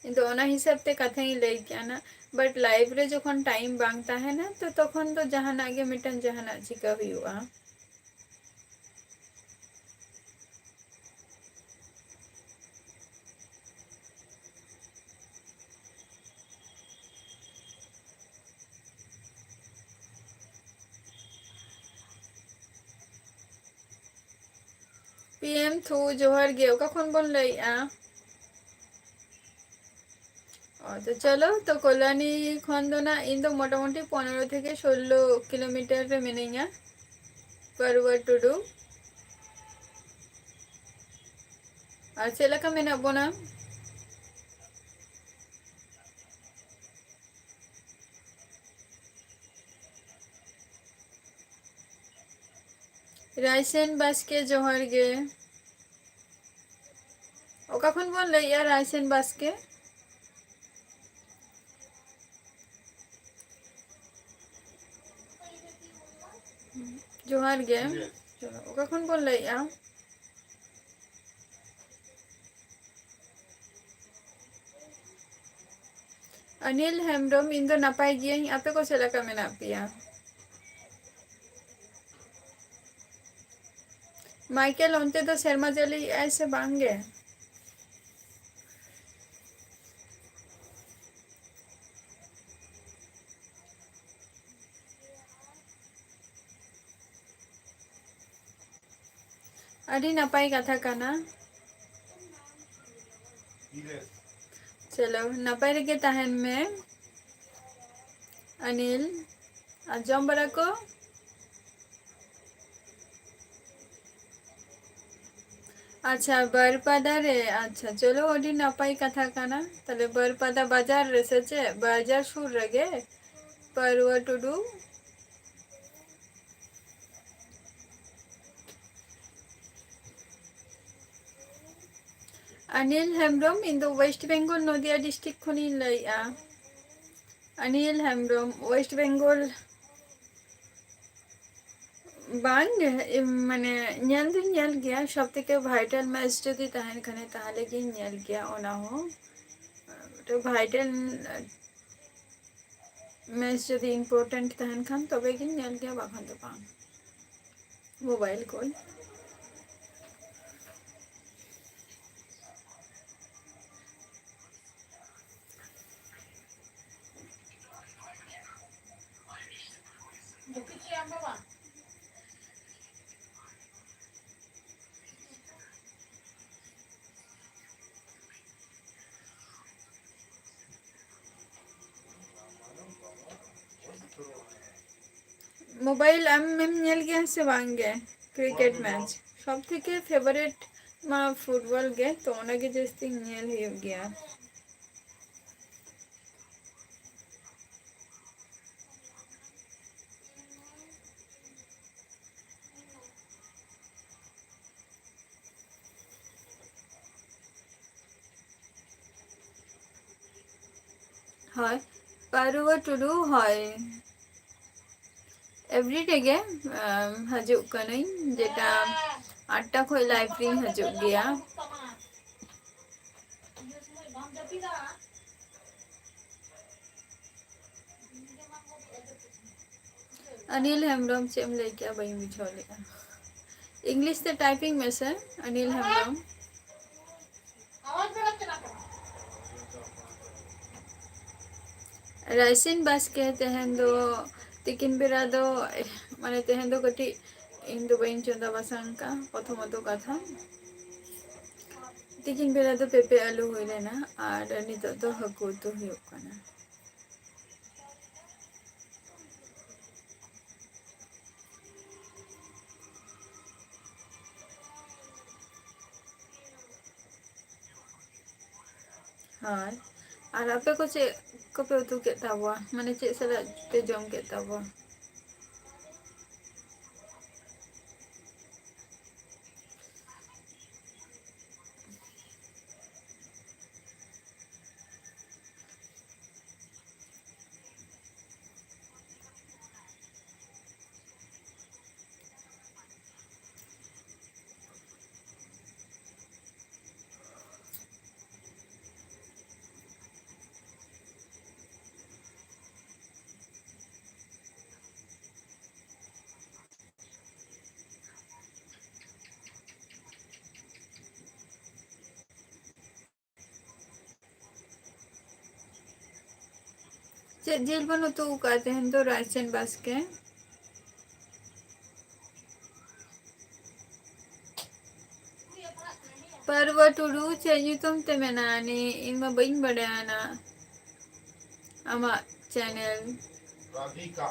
ᱤᱧ ᱫᱚ ᱚᱱᱟ ᱦᱤᱥᱟᱹᱵ ᱛᱮ ᱠᱟᱛᱷᱟᱧ ᱞᱟᱹᱭ ᱠᱮᱜᱼᱟ ᱱᱟᱜ, but life ᱨᱮ ᱡᱚᱠᱷᱚᱱ time ᱵᱟᱝ ᱛᱟᱦᱮᱱᱟ, ᱛᱚ ᱛᱚᱠᱷᱚᱱ ᱫᱚ ᱡᱟᱦᱟᱱᱟᱜ ᱜᱮ ᱢᱤᱫᱴᱟᱝ ᱡᱟᱦᱟᱱᱟᱜ ᱪᱤᱠᱟᱹ ᱦᱩᱭᱩᱜᱼᱟ᱾ PM ᱛᱷᱩ, ᱡᱚᱦᱟᱨ ᱜᱮ᱾ ᱚᱠᱟ ᱠᱷᱚᱱ ᱵᱚᱱ ᱞᱟᱹᱭᱮᱜᱼᱟ? ᱚ, ᱛᱚ ᱪᱚᱞᱚ, ᱛᱚ ᱠᱚᱞᱭᱟᱱᱤ ᱠᱷᱚᱱ ᱫᱚ ᱱᱟᱜ ᱤᱧ ᱫᱚ ᱢᱚᱴᱟᱢᱩᱴᱤ ᱯᱚᱱᱮᱨᱚ ᱛᱷᱮᱠᱮ ᱥᱳᱞᱞᱳ ᱠᱤᱞᱳᱢᱤᱴᱟᱨ ᱨᱮ ᱢᱤᱱᱟᱹᱧᱟ᱾ ᱯᱟᱹᱨᱣᱟᱹ ᱴᱩᱰᱩ᱾ ᱟᱨ ᱪᱮᱫ ᱞᱮᱠᱟ ᱢᱮᱱᱟᱜ ᱵᱚᱱᱟ? ᱨᱟᱭᱥᱮᱱ ᱵᱟᱥᱠᱮ, ᱡᱚᱦᱟᱨ ᱜᱮ᱾ ᱚᱠᱟ ᱠᱷᱚᱱ ᱵᱚᱱ ᱞᱟᱹᱭᱮᱜᱼᱟ, ᱨᱟᱭᱥᱮᱱ ᱵᱟᱥᱠᱮ? ᱡᱚᱦᱟᱨ ᱜᱮ᱾ ᱚᱠᱟ ᱠᱷᱚᱱ ᱵᱚᱱ ᱞᱟᱹᱭᱮᱜᱼᱟ? ᱚᱱᱤᱞ ᱦᱮᱢᱵᱨᱚᱢ, ᱤᱧ ᱫᱚ ᱱᱟᱯᱟᱭ ᱜᱤᱭᱟᱹᱧ, ᱟᱯᱮ ᱠᱚ ᱪᱮᱫ ᱞᱮᱠᱟ ᱢᱮᱱᱟᱜ ᱯᱮᱭᱟ? ᱢᱟᱭᱠᱮᱞ, ᱚᱱᱛᱮ ᱫᱚ ᱥᱮᱨᱢᱟ ᱡᱟᱹᱲᱤᱭᱮᱜᱼᱟᱭ ᱥᱮ ᱵᱟᱝ ᱜᱮ? ᱟᱹᱰᱤ ᱱᱟᱯᱟᱭ ᱠᱟᱛᱷᱟ ᱠᱟᱱᱟ᱾ ᱪᱚᱞᱚ, ᱱᱟᱯᱟᱭ ᱨᱮᱜᱮ ᱛᱟᱦᱮᱱ ᱢᱮ ᱚᱱᱤᱞ᱾ ᱟᱨ ᱡᱚᱢ ᱵᱟᱲᱟ ᱠᱚ? ᱟᱪᱪᱷᱟ, ᱵᱟᱹᱨᱯᱟᱫᱟ ᱨᱮ᱾ ᱟᱪᱪᱷᱟ, ᱪᱚᱞᱚ, ᱟᱹᱰᱤ ᱱᱟᱯᱟᱭ ᱠᱟᱛᱷᱟ ᱠᱟᱱᱟ᱾ ᱛᱟᱦᱞᱮ ᱵᱟᱹᱨᱯᱟᱫᱟ ᱵᱟᱡᱟᱨ ᱨᱮ ᱥᱮ ᱪᱮᱫ? ᱵᱟᱡᱟᱨ ᱥᱩᱨ ᱨᱮᱜᱮ? ᱯᱟᱹᱨᱣᱟᱹ ᱴᱩᱰᱩ᱾ ᱚᱱᱤᱞ ᱦᱮᱢᱵᱨᱚᱢ, ᱤᱧ ᱫᱚ West Bengal, ᱱᱚᱫᱤᱭᱟ district ᱠᱷᱚᱱᱤᱧ ᱞᱟᱹᱭᱮᱜᱼᱟ᱾ Anil Hembrom, West Bengal᱾ ᱵᱟᱝ ᱜᱮ, ᱮᱢ, ᱢᱟᱱᱮ, ᱧᱮᱞ ᱫᱩᱧ ᱧᱮᱞ ᱜᱮᱭᱟ, ᱥᱚᱵ ᱛᱷᱮᱠᱮ vital match ᱡᱩᱫᱤ ᱛᱟᱦᱮᱱ ᱠᱷᱟᱱᱮ, ᱛᱟᱦᱞᱮ ᱜᱤᱧ ᱧᱮᱞ ᱜᱮᱭᱟ ᱚᱱᱟ ᱦᱚᱸ᱾ ᱢᱤᱫᱴᱮᱱ vital match ᱡᱩᱫᱤ important ᱛᱟᱦᱮᱱ ᱠᱷᱟᱱ, ᱛᱚᱵᱮ ᱜᱤᱧ ᱧᱮᱞ ᱜᱮᱭᱟ, ᱵᱟᱠᱷᱟᱱ ᱫᱚ ᱵᱟᱝ᱾ ᱢᱳᱵᱟᱭᱤᱞ ᱠᱚ᱾ ᱢᱳᱵᱟᱭᱤᱞ ᱟᱢᱮᱢ ᱧᱮᱞ ᱜᱮᱭᱟ ᱥᱮ ᱵᱟᱝ ᱜᱮ? ᱠᱨᱤᱠᱮᱴ ᱢᱮᱪ ᱥᱚᱵ ᱛᱷᱮᱠᱮ ᱯᱷᱮᱵᱟᱨᱮᱴ ᱢᱟ ᱯᱷᱩᱴᱵᱚᱞ ᱜᱮ, ᱛᱚ ᱚᱱᱟᱜᱮ ᱡᱟᱹᱥᱛᱤ ᱧᱮᱞ ᱦᱩᱭᱩᱜ ᱜᱮᱭᱟ᱾ ᱦᱳᱭ, ᱯᱟᱹᱨᱣᱟᱹ ᱴᱩᱰᱩ, ᱦᱳᱭ᱾ Everyday ᱜᱮ, ᱟᱢ, ᱦᱤᱡᱩᱜ ᱠᱟᱹᱱᱟᱹᱧ, ᱡᱮᱴᱟ ᱟᱴᱴᱟ ᱠᱷᱚᱡ live ᱨᱤᱧ ᱦᱤᱡᱩᱜ ᱜᱮᱭᱟ᱾ ᱚᱱᱤᱞ ᱦᱮᱢᱵᱨᱚᱢ, ᱪᱮᱫ ᱮᱢ ᱞᱟᱹᱭ ᱠᱮᱜᱼᱟ? ᱵᱟᱹᱧ ᱵᱩᱡᱷᱟᱹᱣ ᱞᱮᱜᱼᱟ᱾ English ᱛᱮ typing ᱢᱮᱥᱮ, ᱚᱱᱤᱞ ᱦᱮᱢᱵᱨᱚᱢ᱾ ᱨᱟᱭᱥᱤᱱ ᱵᱟᱥᱠᱮ, ᱛᱮᱦᱮᱧ ᱫᱚ ᱛᱤᱠᱤᱱ ᱵᱮᱲᱟ ᱫᱚ, ᱢᱟᱱᱮ, ᱛᱮᱦᱮᱧ ᱫᱚ ᱠᱟᱹᱴᱤᱡ ᱤᱧ ᱫᱚ ᱵᱟᱹᱧ ᱪᱚᱸᱫᱟ ᱵᱟᱥᱟᱝ ᱠᱟᱜᱼᱟ, ᱯᱨᱚᱛᱷᱚᱢᱚᱛᱚ ᱠᱟᱛᱷᱟ᱾ ᱛᱤᱠᱤᱱ ᱵᱮᱲᱟ ᱫᱚ ᱯᱮᱸᱯᱮ ᱟᱹᱞᱩ ᱦᱩᱭ ᱞᱮᱱᱟ, ᱟᱨ ᱱᱤᱛᱚᱜ ᱫᱚ ᱦᱟᱹᱠᱩ ᱩᱛᱩ ᱦᱩᱭᱩᱜ ᱠᱟᱱᱟ᱾ ᱦᱳᱭ, ᱟᱨ ᱟᱯᱮ ᱠᱚ ᱪᱮᱫ ᱠᱚᱯᱮ ᱩᱛᱩ ᱠᱮᱫ ᱛᱟᱵᱚᱣᱟ? ᱢᱟᱱᱮ, ᱪᱮᱫ ᱥᱟᱞᱟᱜ ᱯᱮ ᱡᱚᱢ ᱠᱮᱫ ᱛᱟᱵᱚᱣᱟ? ᱪᱮᱫ ᱡᱤᱞ ᱵᱚᱱ ᱩᱛᱩ ᱟᱠᱟᱫ ᱛᱮᱦᱮᱧ ᱫᱚ, ᱨᱟᱭᱪᱟᱸᱫᱽ ᱵᱟᱥᱠᱮ? ᱯᱟᱹᱨᱣᱟᱹ ᱴᱩᱰᱩ, ᱪᱮᱫ ᱧᱩᱛᱩᱢ ᱛᱮ ᱢᱮᱱᱟᱜᱼᱟ ᱱᱤ? ᱤᱧ ᱢᱟ ᱵᱟᱹᱧ ᱵᱟᱰᱟᱭᱟ ᱱᱟ ᱟᱢᱟᱜ ᱪᱮᱱᱮᱞ᱾ ᱨᱟᱫᱷᱤᱠᱟ᱾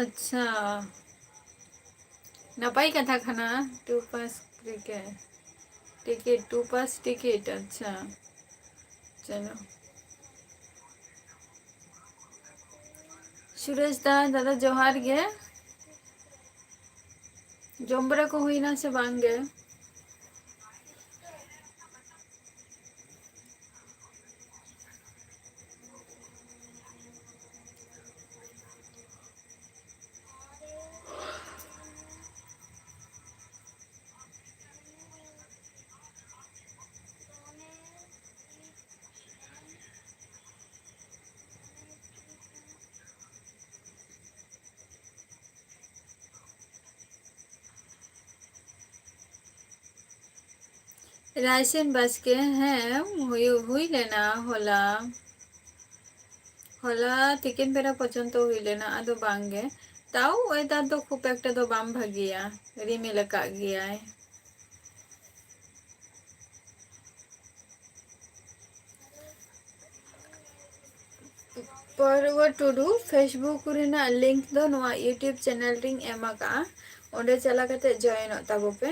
ᱟᱪᱪᱷᱟ, ᱱᱟᱯᱟᱭ ᱠᱟᱛᱷᱟ ᱠᱟᱱᱟ᱾ Two pass cricket ticket, two pass ticket, ᱟᱪᱪᱷᱟ, ᱪᱚᱞᱚ᱾ ᱥᱩᱨᱮᱥ ᱫᱟ, ᱫᱟᱫᱟ ᱡᱚᱦᱟᱨ ᱜᱮ᱾ ᱡᱚᱢ ᱵᱟᱲᱟ ᱠᱚ ᱦᱩᱭᱱᱟ ᱥᱮ ᱵᱟᱝ ᱜᱮ? ᱨᱟᱭᱥᱮᱱ ᱵᱟᱥᱠᱮ, ᱦᱮᱸ, ᱦᱩᱭᱩᱜ, ᱦᱩᱭ ᱞᱮᱱᱟ ᱦᱚᱞᱟ᱾ ᱦᱚᱞᱟ ᱛᱤᱠᱤᱱ ᱵᱮᱲᱟ ᱯᱚᱨᱡᱚᱱᱛᱚ ᱦᱩᱭ ᱞᱮᱱᱟ, ᱟᱫᱚ ᱵᱟᱝ ᱜᱮ᱾ ᱛᱟᱣ weather ᱫᱚ ᱠᱷᱩᱵ ᱮᱠᱴᱟ ᱫᱚ ᱵᱟᱝ ᱵᱷᱟᱜᱮᱭᱟ, ᱨᱤᱢᱤᱞ ᱟᱠᱟᱫ ᱜᱮᱭᱟᱭ᱾ ᱯᱟᱹᱨᱣᱟᱹ ᱴᱩᱰᱩ, Facebook ᱨᱮᱱᱟᱜ link ᱫᱚ ᱱᱚᱣᱟ YouTube channel ᱨᱤᱧ ᱮᱢ ᱟᱠᱟᱫᱼᱟ, ᱚᱸᱰᱮ ᱪᱟᱞᱟᱣ ᱠᱟᱛᱮ joinᱚᱜ ᱛᱟᱵᱚ ᱯᱮ᱾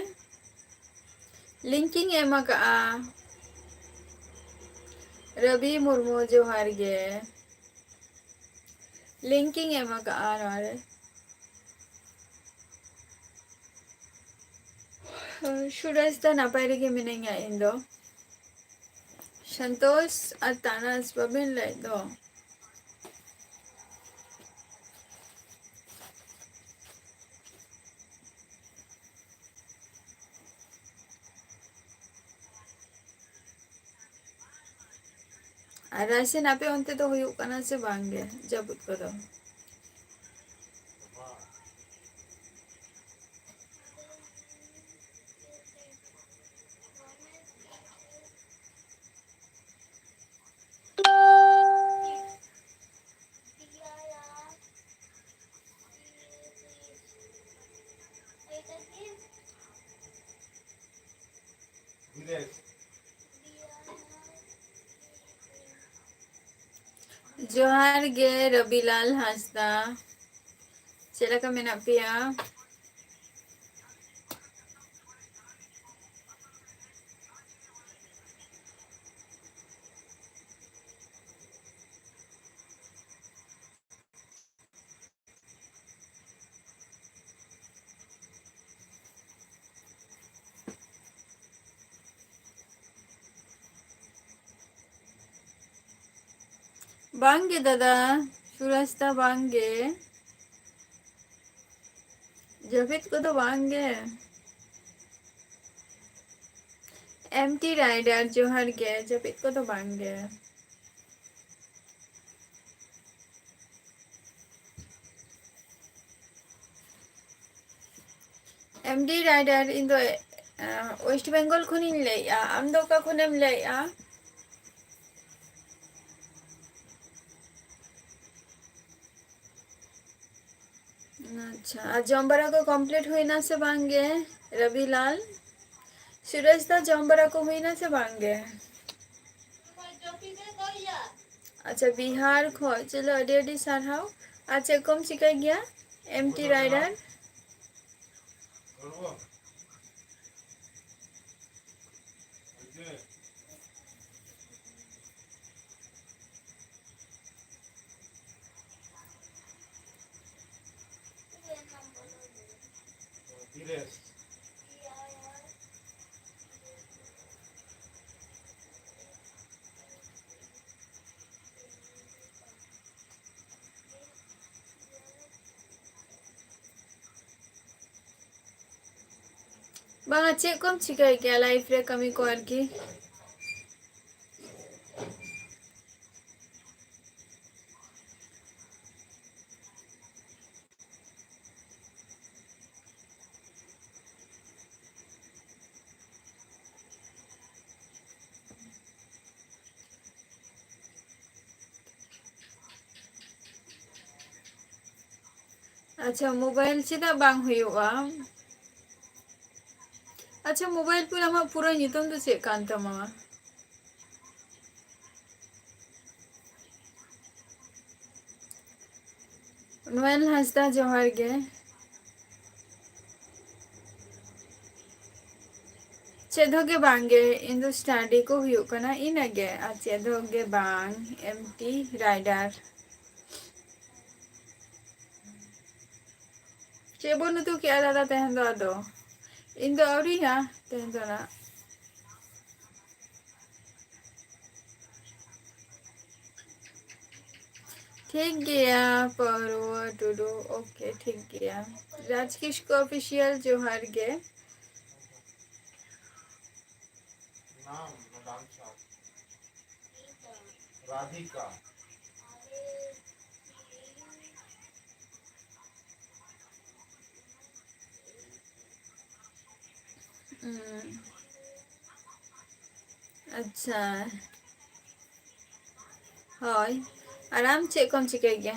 Link ᱤᱧ ᱮᱢ ᱟᱠᱟᱫᱼᱟ᱾ ᱨᱚᱵᱤ ᱢᱩᱨᱢᱩ, ᱡᱚᱦᱟᱨ ᱜᱮ᱾ Link ᱤᱧ ᱮᱢ ᱟᱠᱟᱫᱼᱟ ᱱᱚᱣᱟ ᱨᱮ᱾ ᱥᱩᱨᱮᱥ ᱫᱟ, ᱱᱟᱯᱟᱭ ᱨᱮᱜᱮ ᱢᱤᱱᱟᱹᱧᱟ ᱤᱧ ᱫᱚ᱾ ᱥᱚᱱᱛᱳᱥ ᱟᱨ ᱛᱟᱱᱟᱥ ᱵᱟᱵᱤᱱ ᱞᱟᱹᱭ ᱫᱚ᱾ ᱟᱨ ᱨᱟᱭᱥᱮᱱ, ᱟᱯᱮ ᱚᱱᱛᱮ ᱫᱚ ᱦᱩᱭᱩᱜ ᱠᱟᱱᱟ ᱥᱮ ᱵᱟᱝ ᱜᱮ ᱡᱟᱹᱯᱩᱫ ᱠᱚᱫᱚ? ᱡᱚᱦᱟᱨ ᱜᱮ ᱨᱚᱵᱤᱞᱟᱞ ᱦᱟᱸᱥᱫᱟ, ᱪᱮᱫ ᱞᱮᱠᱟ ᱢᱮᱱᱟᱜ ᱯᱮᱭᱟ? ᱵᱟᱝ ᱜᱮ ᱫᱟᱫᱟ, ᱥᱩᱨᱟᱡᱽ ᱫᱟ ᱵᱟᱝ ᱜᱮ᱾ ᱡᱟᱹᱯᱤᱫ ᱠᱚᱫᱚ ᱵᱟᱝ ᱜᱮ᱾ ᱮᱢ ᱴᱤ ᱨᱟᱭᱰᱟᱨ, ᱡᱚᱦᱟᱨ ᱜᱮ, ᱡᱟᱹᱯᱤᱫ ᱠᱚᱫᱚ ᱵᱟᱝ ᱜᱮ᱾ ᱮᱢ ᱰᱤ ᱨᱟᱭᱰᱟᱨ, ᱤᱧ ᱫᱚ ᱳᱭᱮᱥᱴ ᱵᱮᱝᱜᱚᱞ ᱠᱷᱚᱱᱤᱧ ᱞᱟᱹᱭᱮᱫᱼᱟ᱾ ᱟᱢ ᱫᱚ ᱚᱠᱟ ᱠᱷᱚᱱᱮᱢ ᱞᱟᱹᱭᱮᱫᱼᱟ? ᱟᱪᱪᱷᱟ, ᱟᱨ ᱡᱚᱢ ᱵᱟᱲᱟ ᱠᱚ ᱠᱚᱢᱯᱞᱤᱴ ᱦᱩᱭᱱᱟ ᱥᱮ ᱵᱟᱝ ᱜᱮ, ᱨᱚᱵᱤᱞᱟᱞ? ᱥᱩᱨᱮᱥ ᱫᱟ, ᱡᱚᱢ ᱵᱟᱲᱟ ᱠᱚ ᱦᱩᱭᱱᱟ ᱥᱮ ᱵᱟᱝ ᱜᱮ? ᱟᱪᱪᱷᱟ, ᱵᱤᱦᱟᱨ ᱠᱷᱚᱡ, ᱪᱚᱞᱚ, ᱟᱹᱰᱤ ᱟᱹᱰᱤ ᱥᱟᱨᱦᱟᱣ᱾ ᱟᱨ ᱪᱮᱫ ᱠᱚᱢ ᱪᱤᱠᱟᱹᱭ ᱜᱮᱭᱟ, ᱮᱢ ᱴᱤ ᱨᱟᱭᱰᱟᱨ? ᱵᱟᱝᱟ, ᱪᱮᱫ ᱠᱚᱢ ᱪᱤᱠᱟᱹᱭ ᱜᱮᱭᱟ ᱞᱟᱭᱤᱯᱷ ᱨᱮ, ᱠᱟᱹᱢᱤ ᱠᱚ ᱟᱨᱠᱤ? ᱟᱪᱪᱷᱟ, ᱢᱳᱵᱟᱭᱤᱞ ᱪᱮᱫᱟᱜ ᱵᱟᱝ ᱦᱩᱭᱩᱜᱼᱟ? ᱟᱪᱪᱷᱟ, ᱢᱳᱵᱟᱭᱤᱞ ᱯᱷᱳᱱ ᱟᱢᱟᱜ ᱯᱩᱨᱟᱹ ᱧᱩᱛᱩᱢ ᱫᱚ ᱪᱮᱫ ᱠᱟᱱ ᱛᱟᱢᱟ? ᱱᱚᱭᱮᱞ ᱦᱟᱸᱥᱫᱟ, ᱡᱚᱦᱟᱨ ᱜᱮ᱾ ᱪᱮᱫ ᱦᱚᱸ ᱜᱮ ᱵᱟᱝ ᱜᱮ, ᱤᱧ ᱫᱚ ᱥᱴᱟᱰᱤ ᱠᱚ ᱦᱩᱭᱩᱜ ᱠᱟᱱᱟ, ᱤᱱᱟᱹ ᱜᱮ, ᱟᱨ ᱪᱮᱫ ᱦᱚᱸ ᱜᱮ ᱵᱟᱝ᱾ M T rider. ᱪᱮᱫ ᱵᱚᱱ ᱩᱛᱩ ᱠᱮᱜᱼᱟ ᱫᱟᱫᱟ ᱛᱮᱦᱮᱧ ᱫᱚ ᱟᱫᱚ? ᱤᱧ ᱫᱚ ᱟᱹᱣᱨᱤᱭᱟ ᱛᱮᱦᱮᱧ ᱫᱚ ᱱᱟᱜ᱾ ᱴᱷᱤᱠ ᱜᱮᱭᱟ, ᱯᱟᱹᱨᱣᱟᱹ ᱴᱩᱰᱩ, ᱳᱠᱮ, ᱴᱷᱤᱠ ᱜᱮᱭᱟ᱾ ᱨᱟᱡᱽ ᱠᱤᱥᱠᱩ ᱚᱯᱷᱤᱥᱤᱭᱟᱞ, ᱡᱚᱦᱟᱨ ᱜᱮ᱾ ᱨᱟᱫᱷᱤᱠᱟ᱾ ᱦᱩᱸ᱾ ᱟᱪᱪᱷᱟ᱾ ᱦᱳᱭ᱾ ᱟᱨ ᱟᱢ ᱪᱮᱫ ᱠᱚᱢ ᱪᱤᱠᱟᱹᱭ ᱜᱮᱭᱟ?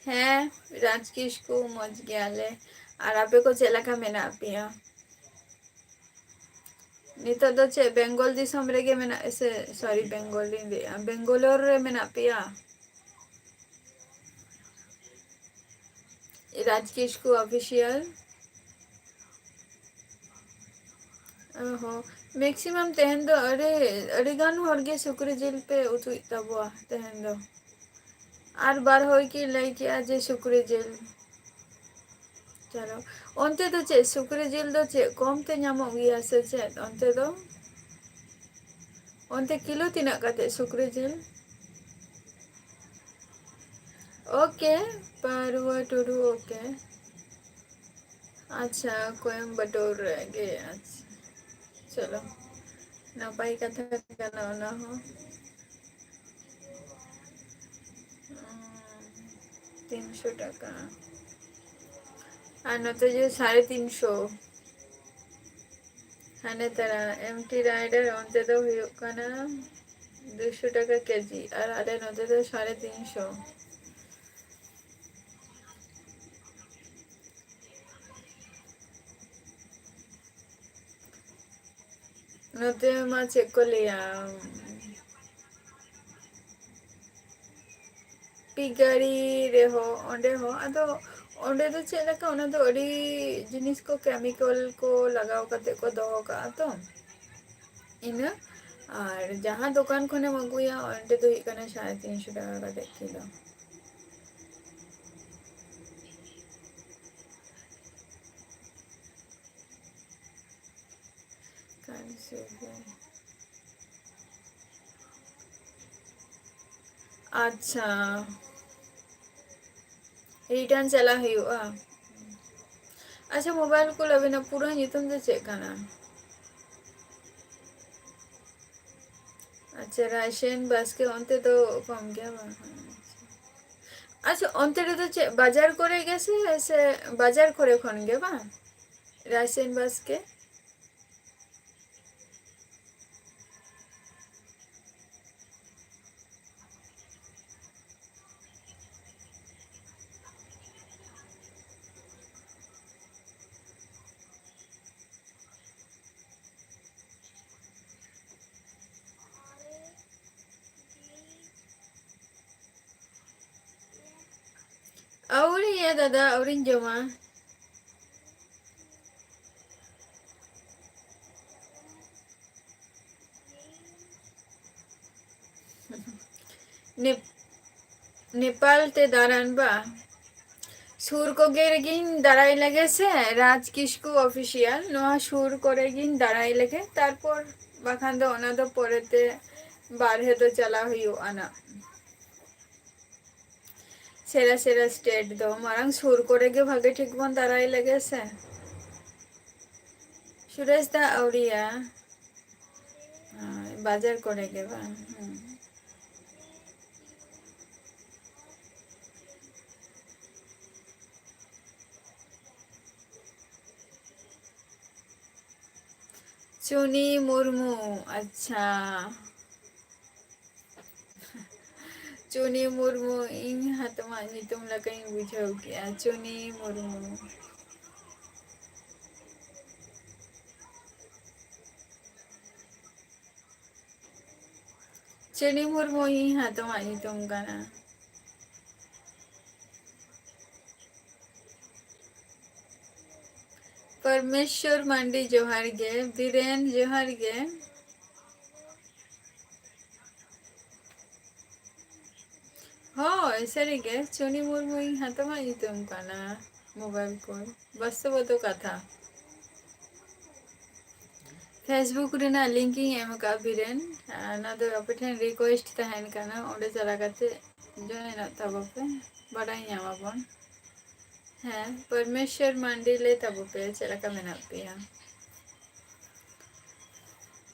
ᱦᱮᱸ, ᱨᱟᱡᱽ ᱠᱤᱥᱠᱩ, ᱢᱚᱡᱽ ᱜᱮᱭᱟᱞᱮ᱾ ᱟᱨ ᱟᱯᱮ ᱠᱚ ᱪᱮᱫ ᱞᱮᱠᱟ ᱢᱮᱱᱟᱜ ᱯᱮᱭᱟ? ᱱᱤᱛᱚᱜ ᱫᱚ ᱪᱮᱫ ᱵᱮᱝᱜᱚᱞ ᱫᱤᱥᱚᱢ ᱨᱮᱜᱮ ᱢᱮᱱᱟᱜ, ᱥᱮ, ᱥᱚᱨᱤ, ᱵᱮᱝᱜᱚᱞ ᱞᱤᱧ ᱞᱟᱹᱭᱮᱫᱼᱟ, ᱵᱮᱝᱜᱟᱞᱳᱨ ᱨᱮ ᱢᱮᱱᱟᱜ ᱯᱮᱭᱟ? ᱨᱟᱡᱽ ᱠᱤᱥᱠᱩ ᱚᱯᱷᱤᱥᱤᱭᱟᱞ᱾ ᱚ ᱦᱚᱸ, ᱢᱮᱠᱥᱤᱢᱟᱢ ᱛᱮᱦᱮᱧ ᱫᱚ ᱟᱹᱰᱤ, ᱟᱹᱰᱤ ᱜᱟᱱ ᱦᱚᱲ ᱜᱮ ᱥᱩᱠᱨᱤ ᱡᱤᱞ ᱯᱮ ᱩᱛᱩᱭᱮᱫ ᱛᱟᱵᱚᱣᱟ ᱛᱮᱦᱮᱧ ᱫᱚ᱾ ᱟᱨ ᱵᱟᱨ ᱦᱚᱲ ᱠᱤᱱ ᱞᱟᱹᱭ ᱠᱮᱜᱼᱟ ᱡᱮ ᱥᱩᱠᱨᱤ ᱡᱤᱞ᱾ ᱪᱚᱞᱚ, ᱚᱱᱛᱮ ᱫᱚ ᱪᱮᱫ ᱥᱩᱠᱨᱤ ᱡᱤᱞ ᱫᱚ ᱪᱮᱫ ᱠᱚᱢ ᱛᱮ ᱧᱟᱢᱚᱜ ᱜᱮᱭᱟ ᱥᱮ ᱪᱮᱫ ᱚᱱᱛᱮ ᱫᱚ? ᱚᱱᱛᱮ ᱠᱤᱞᱳ ᱛᱤᱱᱟᱹᱜ ᱠᱟᱛᱮ ᱥᱩᱠᱨᱤ ᱡᱤᱞ? ᱳᱠᱮ, ᱯᱟᱹᱨᱣᱟᱹ ᱴᱩᱰᱩ, ᱳᱠᱮ᱾ ᱟᱪᱪᱷᱟ, ᱠᱳᱭᱮᱢᱵᱟᱴᱩᱨ ᱨᱮᱜᱮ, ᱟᱪᱪᱷᱟ᱾ ᱪᱚᱞᱚ, ᱱᱟᱯᱟᱭ ᱠᱟᱛᱷᱟ ᱠᱟᱱᱟ ᱚᱱᱟ ᱦᱚᱸ᱾ ᱩᱸ, ᱛᱤᱱᱥᱚ ᱴᱟᱠᱟ᱾ ᱟᱨ ᱱᱚᱛᱮ ᱡᱮ ᱥᱟᱲᱮ ᱛᱤᱱᱥᱚ᱾ ᱦᱟᱱᱮ ᱛᱟᱨᱟ, ᱮᱢ ᱴᱤ ᱨᱟᱭᱰᱟᱨ ᱚᱱᱛᱮ ᱫᱚ ᱦᱩᱭᱩᱜ ᱠᱟᱱᱟ ᱫᱩᱥᱚ ᱴᱟᱠᱟ ᱠᱮᱡᱤ, ᱟᱨ ᱟᱞᱮ ᱱᱚᱛᱮ ᱫᱚ ᱥᱟᱲᱮ ᱛᱤᱱᱥᱚ᱾ ᱱᱚᱛᱮ ᱢᱟ ᱪᱮᱫ ᱠᱚ ᱞᱟᱹᱭᱟ, ᱯᱤᱜᱟᱲᱤ ᱨᱮᱦᱚᱸ, ᱚᱸᱰᱮ ᱦᱚᱸ, ᱟᱫᱚ ᱚᱸᱰᱮ ᱫᱚ ᱪᱮᱫ ᱞᱮᱠᱟ, ᱚᱱᱟ ᱫᱚ ᱟᱹᱰᱤ ᱡᱤᱱᱤᱥ ᱠᱚ ᱠᱮᱢᱤᱠᱮᱞ ᱠᱚ ᱞᱟᱜᱟᱣ ᱠᱟᱛᱮ ᱠᱚ ᱫᱚᱦᱚ ᱠᱟᱜᱼᱟ ᱛᱚ, ᱤᱱᱟᱹ᱾ ᱟᱨ ᱡᱟᱦᱟᱸ ᱫᱚᱠᱟᱱ ᱠᱷᱚᱱᱮᱢ ᱟᱹᱜᱩᱭᱟ, ᱚᱸᱰᱮ ᱫᱚ ᱦᱩᱭᱩᱜ ᱠᱟᱱᱟ ᱥᱟᱲᱮ ᱛᱤᱱᱥᱚ ᱴᱟᱠᱟ ᱠᱟᱛᱮ ᱠᱤᱞᱳ᱾ ᱟᱪᱪᱷᱟ, ᱨᱤᱴᱟᱨᱱ ᱪᱟᱞᱟᱜ ᱦᱩᱭᱩᱜᱼᱟ᱾ ᱟᱪᱪᱷᱟ, ᱢᱳᱵᱟᱭᱤᱞ ᱠᱚᱞ ᱟᱹᱵᱤᱱᱟᱜ ᱯᱩᱨᱟᱹ ᱧᱩᱛᱩᱢ ᱫᱚ ᱪᱮᱫ ᱠᱟᱱᱟ? ᱟᱪᱪᱷᱟ, ᱨᱟᱭᱥᱮᱱ ᱵᱟᱥᱠᱮ ᱚᱱᱛᱮ ᱫᱚ ᱠᱚᱢ ᱜᱮᱭᱟ ᱵᱟᱝ? ᱟᱪᱪᱷᱟ, ᱚᱱᱛᱮ ᱨᱮᱫᱚ ᱪᱮᱫ ᱵᱟᱡᱟᱨ ᱠᱚᱨᱮ ᱜᱮ ᱥᱮ, ᱥᱮ ᱵᱟᱡᱟᱨ ᱠᱚᱨᱮ ᱠᱷᱚᱱ ᱜᱮ ᱵᱟᱝ? ᱨᱟᱭᱥᱮᱱ ᱵᱟᱥᱠᱮ? ᱟᱹᱣᱨᱤᱭᱟ ᱫᱟᱫᱟ, ᱟᱹᱣᱨᱤᱧ ᱡᱚᱢᱟ᱾ ᱱᱮᱯ-, ᱱᱮᱯᱟᱞ ᱛᱮ ᱫᱟᱬᱟᱱ ᱵᱟ? ᱥᱩᱨ ᱠᱚᱜᱮ ᱨᱮᱜᱮᱧ ᱫᱟᱬᱟᱭ ᱞᱮᱜᱮ ᱥᱮ, ᱨᱟᱡᱽ ᱠᱤᱥᱠᱩ ᱚᱯᱷᱤᱥᱤᱭᱟᱞ, ᱱᱚᱣᱟ ᱥᱩᱨ ᱠᱚᱨᱮ ᱜᱤᱧ ᱫᱟᱬᱟᱭ ᱞᱮᱜᱮ, ᱛᱟᱨᱯᱚᱨ ᱵᱟᱠᱷᱟᱱ ᱫᱚ ᱚᱱᱟ ᱫᱚ ᱯᱚᱨᱮᱛᱮ ᱵᱟᱨᱦᱮ ᱫᱚ ᱪᱟᱞᱟᱣ ᱦᱩᱭᱩᱜᱼᱟ ᱱᱟᱜ᱾ ᱥᱮᱬᱟ ᱥᱮᱬᱟ ᱥᱴᱮᱴ ᱫᱚ ᱢᱟᱲᱟᱝ ᱥᱩᱨ ᱠᱚᱨᱮ ᱜᱮ ᱵᱷᱟᱜᱮ ᱴᱷᱤᱠ ᱵᱚᱱ ᱫᱟᱨᱟᱭ ᱞᱮᱜᱮ ᱥᱮ᱾ ᱥᱩᱨᱮᱥ ᱫᱟ ᱟᱹᱣᱨᱤᱭᱟ᱾ ᱦᱳᱭ, ᱵᱟᱡᱟᱨ ᱠᱚᱨᱮ ᱜᱮ ᱵᱟᱝ? ᱦᱩᱸ᱾ ᱪᱩᱱᱤ ᱢᱩᱨᱢᱩ, ᱟᱪᱪᱷᱟ᱾ ᱪᱩᱱᱤ ᱢᱩᱨᱢᱩ, ᱤᱧ ᱦᱟᱛᱚᱢᱟᱜ ᱧᱩᱛᱩᱢ ᱞᱮᱠᱟᱧ ᱵᱩᱡᱷᱟᱹᱣ ᱠᱮᱜᱼᱟ, ᱪᱩᱱᱤ ᱢᱩᱨᱢᱩ᱾ ᱪᱩᱱᱤ ᱢᱩᱨᱢᱩ ᱤᱧ ᱦᱟᱛᱚᱢᱟᱜ ᱧᱩᱛᱩᱢ ᱠᱟᱱᱟ᱾ ᱯᱚᱨᱢᱮᱥᱣᱚᱨ ᱢᱟᱱᱰᱤ ᱡᱚᱦᱟᱨ ᱜᱮ, ᱵᱤᱨᱮᱱ ᱡᱚᱦᱟᱨ ᱜᱮ᱾ ᱦᱳᱭ, ᱥᱟᱹᱨᱤᱜᱮ, ᱪᱩᱱᱤ ᱢᱩᱨᱢᱩ ᱤᱧ ᱦᱟᱛᱚᱢᱟᱜ ᱧᱩᱛᱩᱢ ᱠᱟᱱᱟ, ᱢᱳᱵᱟᱭᱤᱞ ᱠᱚ᱾ ᱵᱟᱥᱛᱚᱵᱚᱛᱚ ᱠᱟᱛᱷᱟ᱾ Facebook ᱨᱮᱱᱟᱜ link ᱤᱧ ᱮᱢ ᱟᱠᱟᱫᱼᱟ ᱵᱤᱨᱮᱱ, ᱟᱨ ᱚᱱᱟ ᱫᱚ ᱟᱯᱮ ᱴᱷᱮᱱ request ᱛᱟᱦᱮᱱ ᱠᱟᱱᱟ, ᱚᱸᱰᱮ ᱪᱟᱞᱟᱣ ᱠᱟᱛᱮ join ᱚᱜ ᱛᱟᱵᱚ ᱯᱮ, ᱵᱟᱰᱟᱭ ᱧᱟᱢ ᱟᱵᱚᱱ᱾ ᱦᱮᱸ, ᱯᱚᱨᱢᱮᱥᱣᱚᱨ ᱢᱟᱱᱰᱤ ᱞᱟᱹᱭ ᱛᱟᱵᱚ ᱯᱮ ᱪᱮᱫ ᱞᱮᱠᱟ ᱢᱮᱱᱟᱜ ᱯᱮᱭᱟ᱾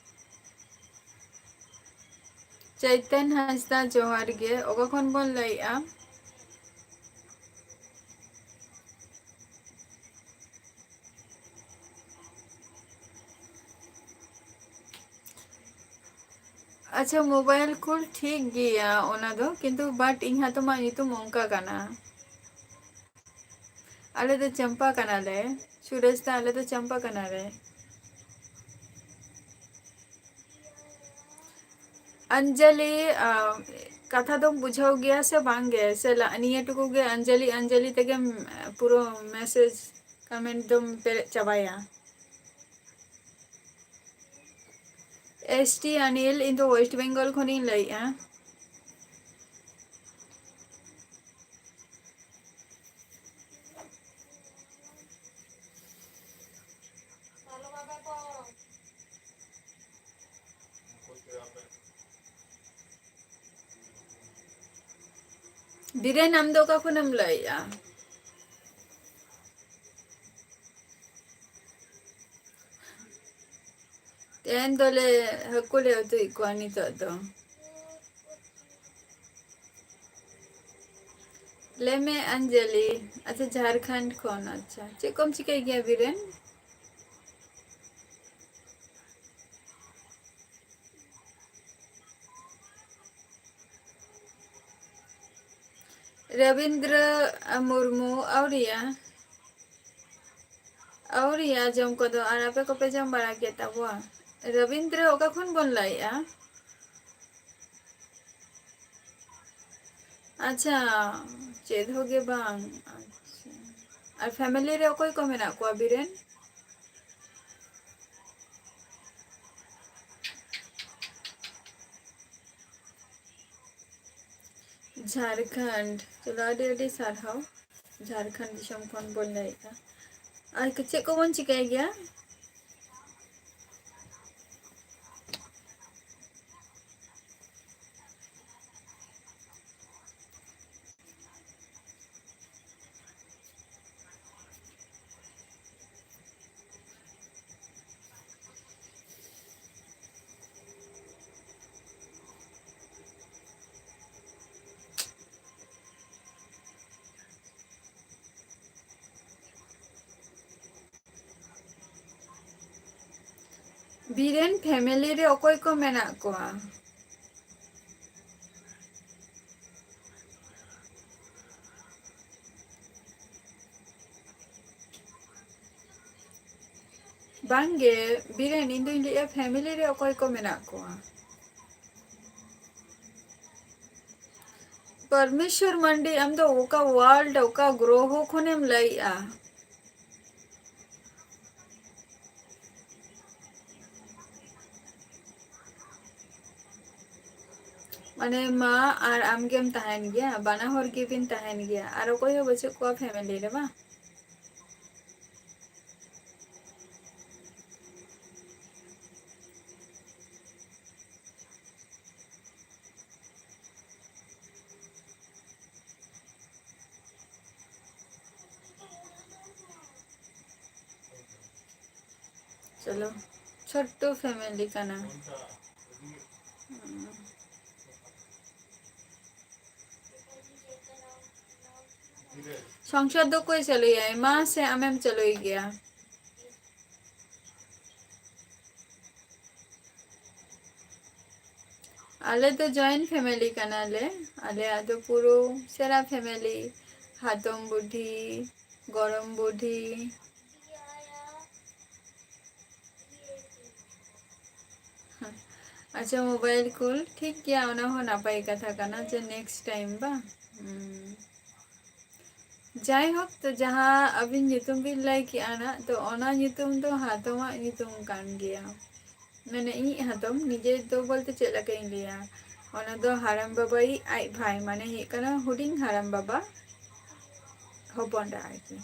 ᱪᱳᱭᱛᱚᱱ ᱦᱟᱸᱥᱫᱟ ᱡᱚᱦᱟᱨ ᱜᱮ, ᱚᱠᱟ ᱠᱷᱚᱱ ᱵᱚᱱ ᱞᱟᱹᱭᱮᱜᱼᱟ? ᱟᱪᱪᱷᱟ, ᱢᱳᱵᱟᱭᱤᱞ ᱠᱚ ᱴᱷᱤᱠ ᱜᱮᱭᱟ ᱚᱱᱟ ᱫᱚ, ᱠᱤᱱᱛᱩ but ᱤᱧ ᱦᱟᱛᱚᱢᱟᱜ ᱧᱩᱛᱩᱢ ᱚᱱᱠᱟ ᱠᱟᱱᱟ᱾ ᱟᱞᱮ ᱫᱚ ᱪᱟᱢᱯᱟ ᱠᱟᱱᱟᱞᱮ, ᱥᱩᱨᱮᱥ ᱫᱟ, ᱟᱞᱮ ᱫᱚ ᱪᱟᱢᱯᱟ ᱠᱟᱱᱟᱞᱮ᱾ ᱚᱧᱡᱚᱞᱤ, ᱟᱢ, ᱠᱟᱛᱷᱟ ᱫᱚᱢ ᱵᱩᱡᱷᱟᱹᱣ ᱜᱮᱭᱟ ᱥᱮ ᱵᱟᱝ ᱜᱮ? ᱥᱮ ᱞᱟ-, ᱱᱤᱭᱟᱹ ᱴᱩᱠᱩ ᱜᱮ ᱟᱧᱡᱚᱞᱤ ᱟᱧᱡᱚᱞᱤ ᱛᱮᱜᱮᱢ ᱯᱩᱨᱟᱹ message comment ᱫᱚᱢ ᱯᱮᱨᱮᱡ ᱪᱟᱵᱟᱭᱟ? S T ᱟᱱᱤᱞ, ᱤᱧ ᱫᱚ West Bengal ᱠᱷᱚᱱᱤᱧ ᱞᱟᱹᱭᱮᱜᱼᱟ᱾ ᱵᱤᱨᱮᱱ, ᱟᱢ ᱫᱚ ᱚᱠᱟ ᱠᱷᱚᱱᱮᱢ ᱞᱟᱹᱭᱮᱜᱼᱟ? ᱛᱮᱦᱮᱧ ᱫᱚᱞᱮ ᱦᱟᱹᱠᱩ ᱞᱮ ᱩᱛᱩᱭᱮᱫ ᱠᱚᱣᱟ ᱱᱤᱛᱚᱜ ᱫᱚ᱾ ᱞᱟᱹᱭ ᱢᱮ ᱟᱧᱡᱚᱞᱤ, ᱟᱪᱪᱷᱟ, ᱡᱷᱟᱲᱠᱷᱚᱸᱰ ᱠᱷᱚᱱ, ᱟᱪᱪᱷᱟ, ᱪᱮᱫ ᱠᱚᱢ ᱪᱤᱠᱟᱹᱭ ᱜᱮᱭᱟ ᱵᱤᱨᱮᱱ? ᱨᱚᱵᱤᱱᱫᱨᱚ ᱢᱩᱨᱢᱩ, ᱟᱹᱣᱨᱤᱭᱟ, ᱟᱹᱣᱨᱤᱭᱟ ᱡᱚᱢ ᱠᱚᱫᱚ, ᱟᱨ ᱟᱯᱮ ᱠᱚᱯᱮ ᱡᱚᱢ ᱵᱟᱲᱟ ᱠᱮᱫ ᱛᱟᱵᱚᱣᱟ? ᱨᱚᱵᱤᱱᱫᱨᱚ, ᱚᱠᱟ ᱠᱷᱚᱱ ᱵᱚᱱ ᱞᱟᱹᱭᱮᱜᱼᱟ? ᱟᱪᱪᱷᱟ, ᱪᱮᱫ ᱦᱚᱸ ᱜᱮ ᱵᱟᱝ᱾ ᱟᱪᱪᱷᱟ, ᱟᱨ family ᱨᱮ ᱚᱠᱚᱭ ᱠᱚ ᱢᱮᱱᱟᱜ ᱠᱚᱣᱟ ᱵᱤᱨᱮᱱ? ᱡᱷᱟᱲᱠᱷᱚᱸᱰ, ᱪᱚᱞᱚ, ᱟᱹᱰᱤ ᱟᱹᱰᱤ ᱥᱟᱨᱦᱟᱣ᱾ ᱡᱷᱟᱲᱠᱷᱚᱸᱰ ᱫᱤᱥᱚᱢ ᱠᱷᱚᱱ ᱵᱚᱱ ᱞᱟᱹᱭᱮᱫᱼᱟ᱾ ᱟᱨ ᱪᱮᱫ ᱠᱚᱵᱚᱱ ᱪᱤᱠᱟᱹᱭ ᱜᱮᱭᱟ? ᱵᱤᱨᱮᱱ, family ᱨᱮ ᱚᱠᱚᱭ ᱠᱚ ᱢᱮᱱᱟᱜ ᱠᱚᱣᱟ? ᱵᱟᱝᱜᱮ ᱵᱤᱨᱮᱱ, ᱤᱧ ᱫᱩᱧ ᱞᱟᱹᱭᱮᱜᱼᱟ family ᱨᱮ ᱚᱠᱚᱭ ᱠᱚ ᱢᱮᱱᱟᱜ ᱠᱚᱣᱟ? ᱯᱚᱨᱢᱮᱥᱣᱚᱨ ᱢᱟᱱᱰᱤ, ᱟᱢ ᱫᱚ ᱚᱠᱟ ᱣᱟᱨᱞᱰ, ᱚᱠᱟ ᱜᱨᱚᱦᱚ ᱠᱷᱚᱱᱮᱢ ᱞᱟᱹᱭᱮᱜᱼᱟ? ᱢᱟᱱᱮ ᱢᱟ ᱟᱨ ᱟᱢᱜᱮᱢ ᱛᱟᱦᱮᱱ ᱜᱮᱭᱟ, ᱵᱟᱱᱟ ᱦᱚᱲ ᱜᱮᱵᱤᱱ ᱛᱟᱦᱮᱱ ᱜᱮᱭᱟ, ᱟᱨ ᱚᱠᱚᱭ ᱦᱚᱸ ᱵᱟᱹᱪᱩᱜ ᱠᱚᱣᱟ ᱯᱷᱮᱢᱮᱞᱤ ᱨᱮ ᱵᱟᱝ? ᱪᱚᱞᱚ, ᱪᱷᱳᱴᱴᱩ ᱯᱷᱮᱢᱮᱞᱤ ᱠᱟᱱᱟ᱾ ᱦᱩᱸ᱾ ᱥᱚᱝᱥᱟᱨ ᱫᱚ ᱚᱠᱚᱭ ᱪᱟᱹᱞᱩᱭᱟᱭ? ᱢᱟ ᱥᱮ ᱟᱢᱮᱢ ᱪᱟᱹᱞᱩᱭ ᱜᱮᱭᱟ? ᱟᱞᱮ ᱫᱚ ᱡᱚᱭᱮᱱᱴ ᱯᱷᱮᱢᱮᱞᱤ ᱠᱟᱱᱟᱞᱮ᱾ ᱟᱞᱮᱭᱟᱜ ᱫᱚ ᱯᱩᱨᱟᱹ ᱥᱮᱬᱟ ᱯᱷᱮᱢᱮᱞᱤ, ᱦᱟᱛᱚᱢ ᱵᱩᱰᱷᱤ, ᱜᱚᱲᱚᱢ ᱵᱩᱰᱷᱤ᱾ ᱟᱪᱪᱷᱟ, ᱢᱳᱵᱟᱭᱤᱞ ᱠᱩᱞ, ᱴᱷᱤᱠ ᱜᱮᱭᱟ, ᱚᱱᱟ ᱦᱚᱸ ᱱᱟᱯᱟᱭ ᱠᱟᱛᱷᱟ ᱠᱟᱱᱟ ᱡᱮ ᱱᱮᱠᱥᱴ ᱴᱟᱭᱤᱢ ᱵᱟᱝ᱾ ᱦᱩᱸ᱾ ᱡᱟᱭᱦᱳᱠ, ᱛᱚ ᱡᱟᱦᱟᱸ ᱟᱹᱵᱤᱱ ᱧᱩᱛᱩᱢ ᱵᱤᱱ ᱞᱟᱹᱭ ᱠᱮᱜᱼᱟ ᱱᱟᱜ, ᱛᱚ ᱚᱱᱟ ᱧᱩᱛᱩᱢ ᱫᱚ ᱦᱟᱛᱚᱢᱟᱜ ᱧᱩᱛᱩᱢ ᱠᱟᱱ ᱜᱮᱭᱟ᱾ ᱢᱟᱱᱮ ᱤᱧᱤᱡ ᱦᱟᱛᱚᱢ, ᱱᱤᱡᱮ ᱫᱚ ᱵᱚᱞᱛᱮ ᱪᱮᱫ ᱞᱮᱠᱟᱧ ᱞᱟᱹᱭᱟ, ᱚᱱᱟ ᱫᱚ ᱦᱟᱲᱟᱢ ᱵᱟᱵᱟᱭᱤᱡ ᱟᱡ ᱵᱷᱟᱭ, ᱢᱟᱱᱮ ᱦᱩᱭᱩᱜ ᱠᱟᱱᱟ ᱦᱩᱰᱤᱧ ᱦᱟᱲᱟᱢ ᱵᱟᱵᱟ ᱦᱚᱯᱚᱱ ᱮᱨᱟ ᱟᱨᱠᱤ᱾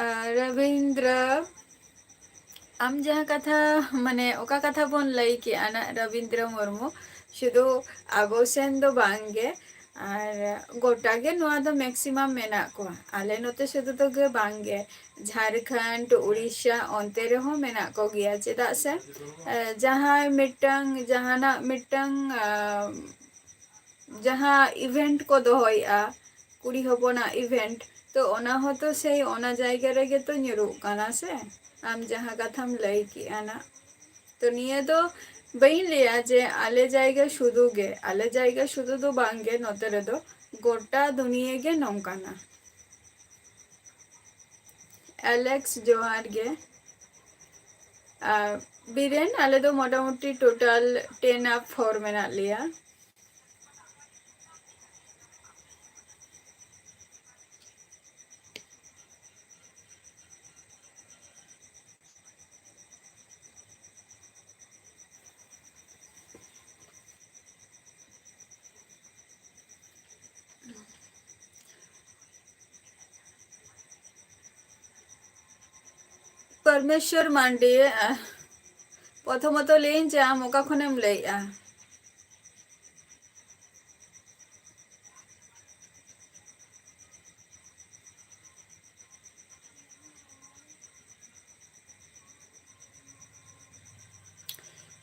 ᱟᱨ ᱨᱚᱵᱤᱱᱫᱨᱚ, ᱟᱢ ᱡᱟᱦᱟᱸ ᱠᱟᱛᱷᱟ, ᱢᱟᱱᱮ ᱚᱠᱟ ᱠᱟᱛᱷᱟ ᱵᱚᱱ ᱞᱟᱹᱭ ᱠᱮᱜᱼᱟ ᱱᱟᱜ ᱨᱚᱵᱤᱱᱫᱨᱚ ᱢᱩᱨᱢᱩ, ᱥᱩᱫᱷᱩ ᱟᱵᱚ ᱥᱮᱱ ᱫᱚ ᱵᱟᱝ ᱜᱮ, ᱟᱨ ᱜᱚᱴᱟ ᱜᱮ ᱱᱚᱣᱟ ᱫᱚ ᱢᱮᱠᱥᱤᱢᱟᱢ ᱢᱮᱱᱟᱜ ᱠᱚᱣᱟ᱾ ᱟᱞᱮ ᱱᱚᱛᱮ ᱥᱩᱫᱷᱩ ᱫᱚ ᱜᱮ ᱵᱟᱝ ᱜᱮ, ᱡᱷᱟᱲᱠᱷᱚᱸᱰ, ᱩᱲᱤᱥᱥᱟ, ᱚᱱᱛᱮ ᱨᱮᱦᱚᱸ ᱢᱮᱱᱟᱜ ᱠᱚᱜᱮᱭᱟ᱾ ᱪᱮᱫᱟᱜ ᱥᱮ, ᱮ, ᱡᱟᱦᱟᱸᱭ ᱢᱤᱫᱴᱟᱝ, ᱡᱟᱦᱟᱱᱟᱜ ᱢᱤᱫᱴᱟᱝ, ᱟ, ᱡᱟᱦᱟᱸ ᱤᱵᱷᱮᱱᱴ ᱠᱚ ᱫᱚᱦᱚᱭᱮᱜᱼᱟ, ᱠᱩᱲᱤ ᱦᱚᱯᱚᱱᱟᱜ ᱤᱵᱷᱮᱱᱴ, ᱛᱚ ᱚᱱᱟ ᱦᱚᱸᱛᱚ ᱥᱮᱭ ᱚᱱᱟ ᱡᱟᱭᱜᱟ ᱨᱮᱜᱮ ᱛᱚ ᱧᱩᱨᱩᱜ ᱠᱟᱱᱟ ᱥᱮ, ᱟᱢ ᱡᱟᱦᱟᱸ ᱠᱟᱛᱷᱟᱢ ᱞᱟᱹᱭ ᱠᱮᱜᱼᱟ ᱱᱟᱜ᱾ ᱛᱚ ᱱᱤᱭᱟᱹ ᱫᱚ ᱵᱟᱹᱧ ᱞᱟᱹᱭᱟ ᱡᱮ ᱟᱞᱮ ᱡᱟᱭᱜᱟ ᱥᱩᱫᱷᱩ ᱜᱮ, ᱟᱞᱮ ᱡᱟᱭᱜᱟ ᱥᱩᱫᱷᱩ ᱫᱚ ᱵᱟᱝ ᱜᱮ, ᱱᱚᱛᱮ ᱨᱮᱫᱚ ᱜᱚᱴᱟ ᱫᱩᱱᱤᱭᱟᱹ ᱜᱮ ᱱᱚᱝᱠᱟᱱᱟ᱾ ᱟᱞᱮᱠᱥ, ᱡᱚᱦᱟᱨ ᱜᱮ᱾ ᱟᱨ ᱵᱤᱨᱮᱱ, ᱟᱞᱮ ᱫᱚ ᱢᱚᱴᱟᱢᱩᱴᱤ total ten up four ᱢᱮᱱᱟᱜ ᱞᱮᱭᱟ᱾ ᱯᱚᱨᱢᱮᱥᱣᱚᱨ ᱢᱟᱱᱰᱤ, ᱟᱦ, ᱯᱨᱚᱛᱷᱚᱢᱚᱛᱚ ᱞᱟᱹᱭᱟᱹᱧ ᱡᱮ ᱟᱢ ᱚᱠᱟ ᱠᱷᱚᱱᱮᱢ ᱞᱟᱹᱭᱮᱜᱼᱟ?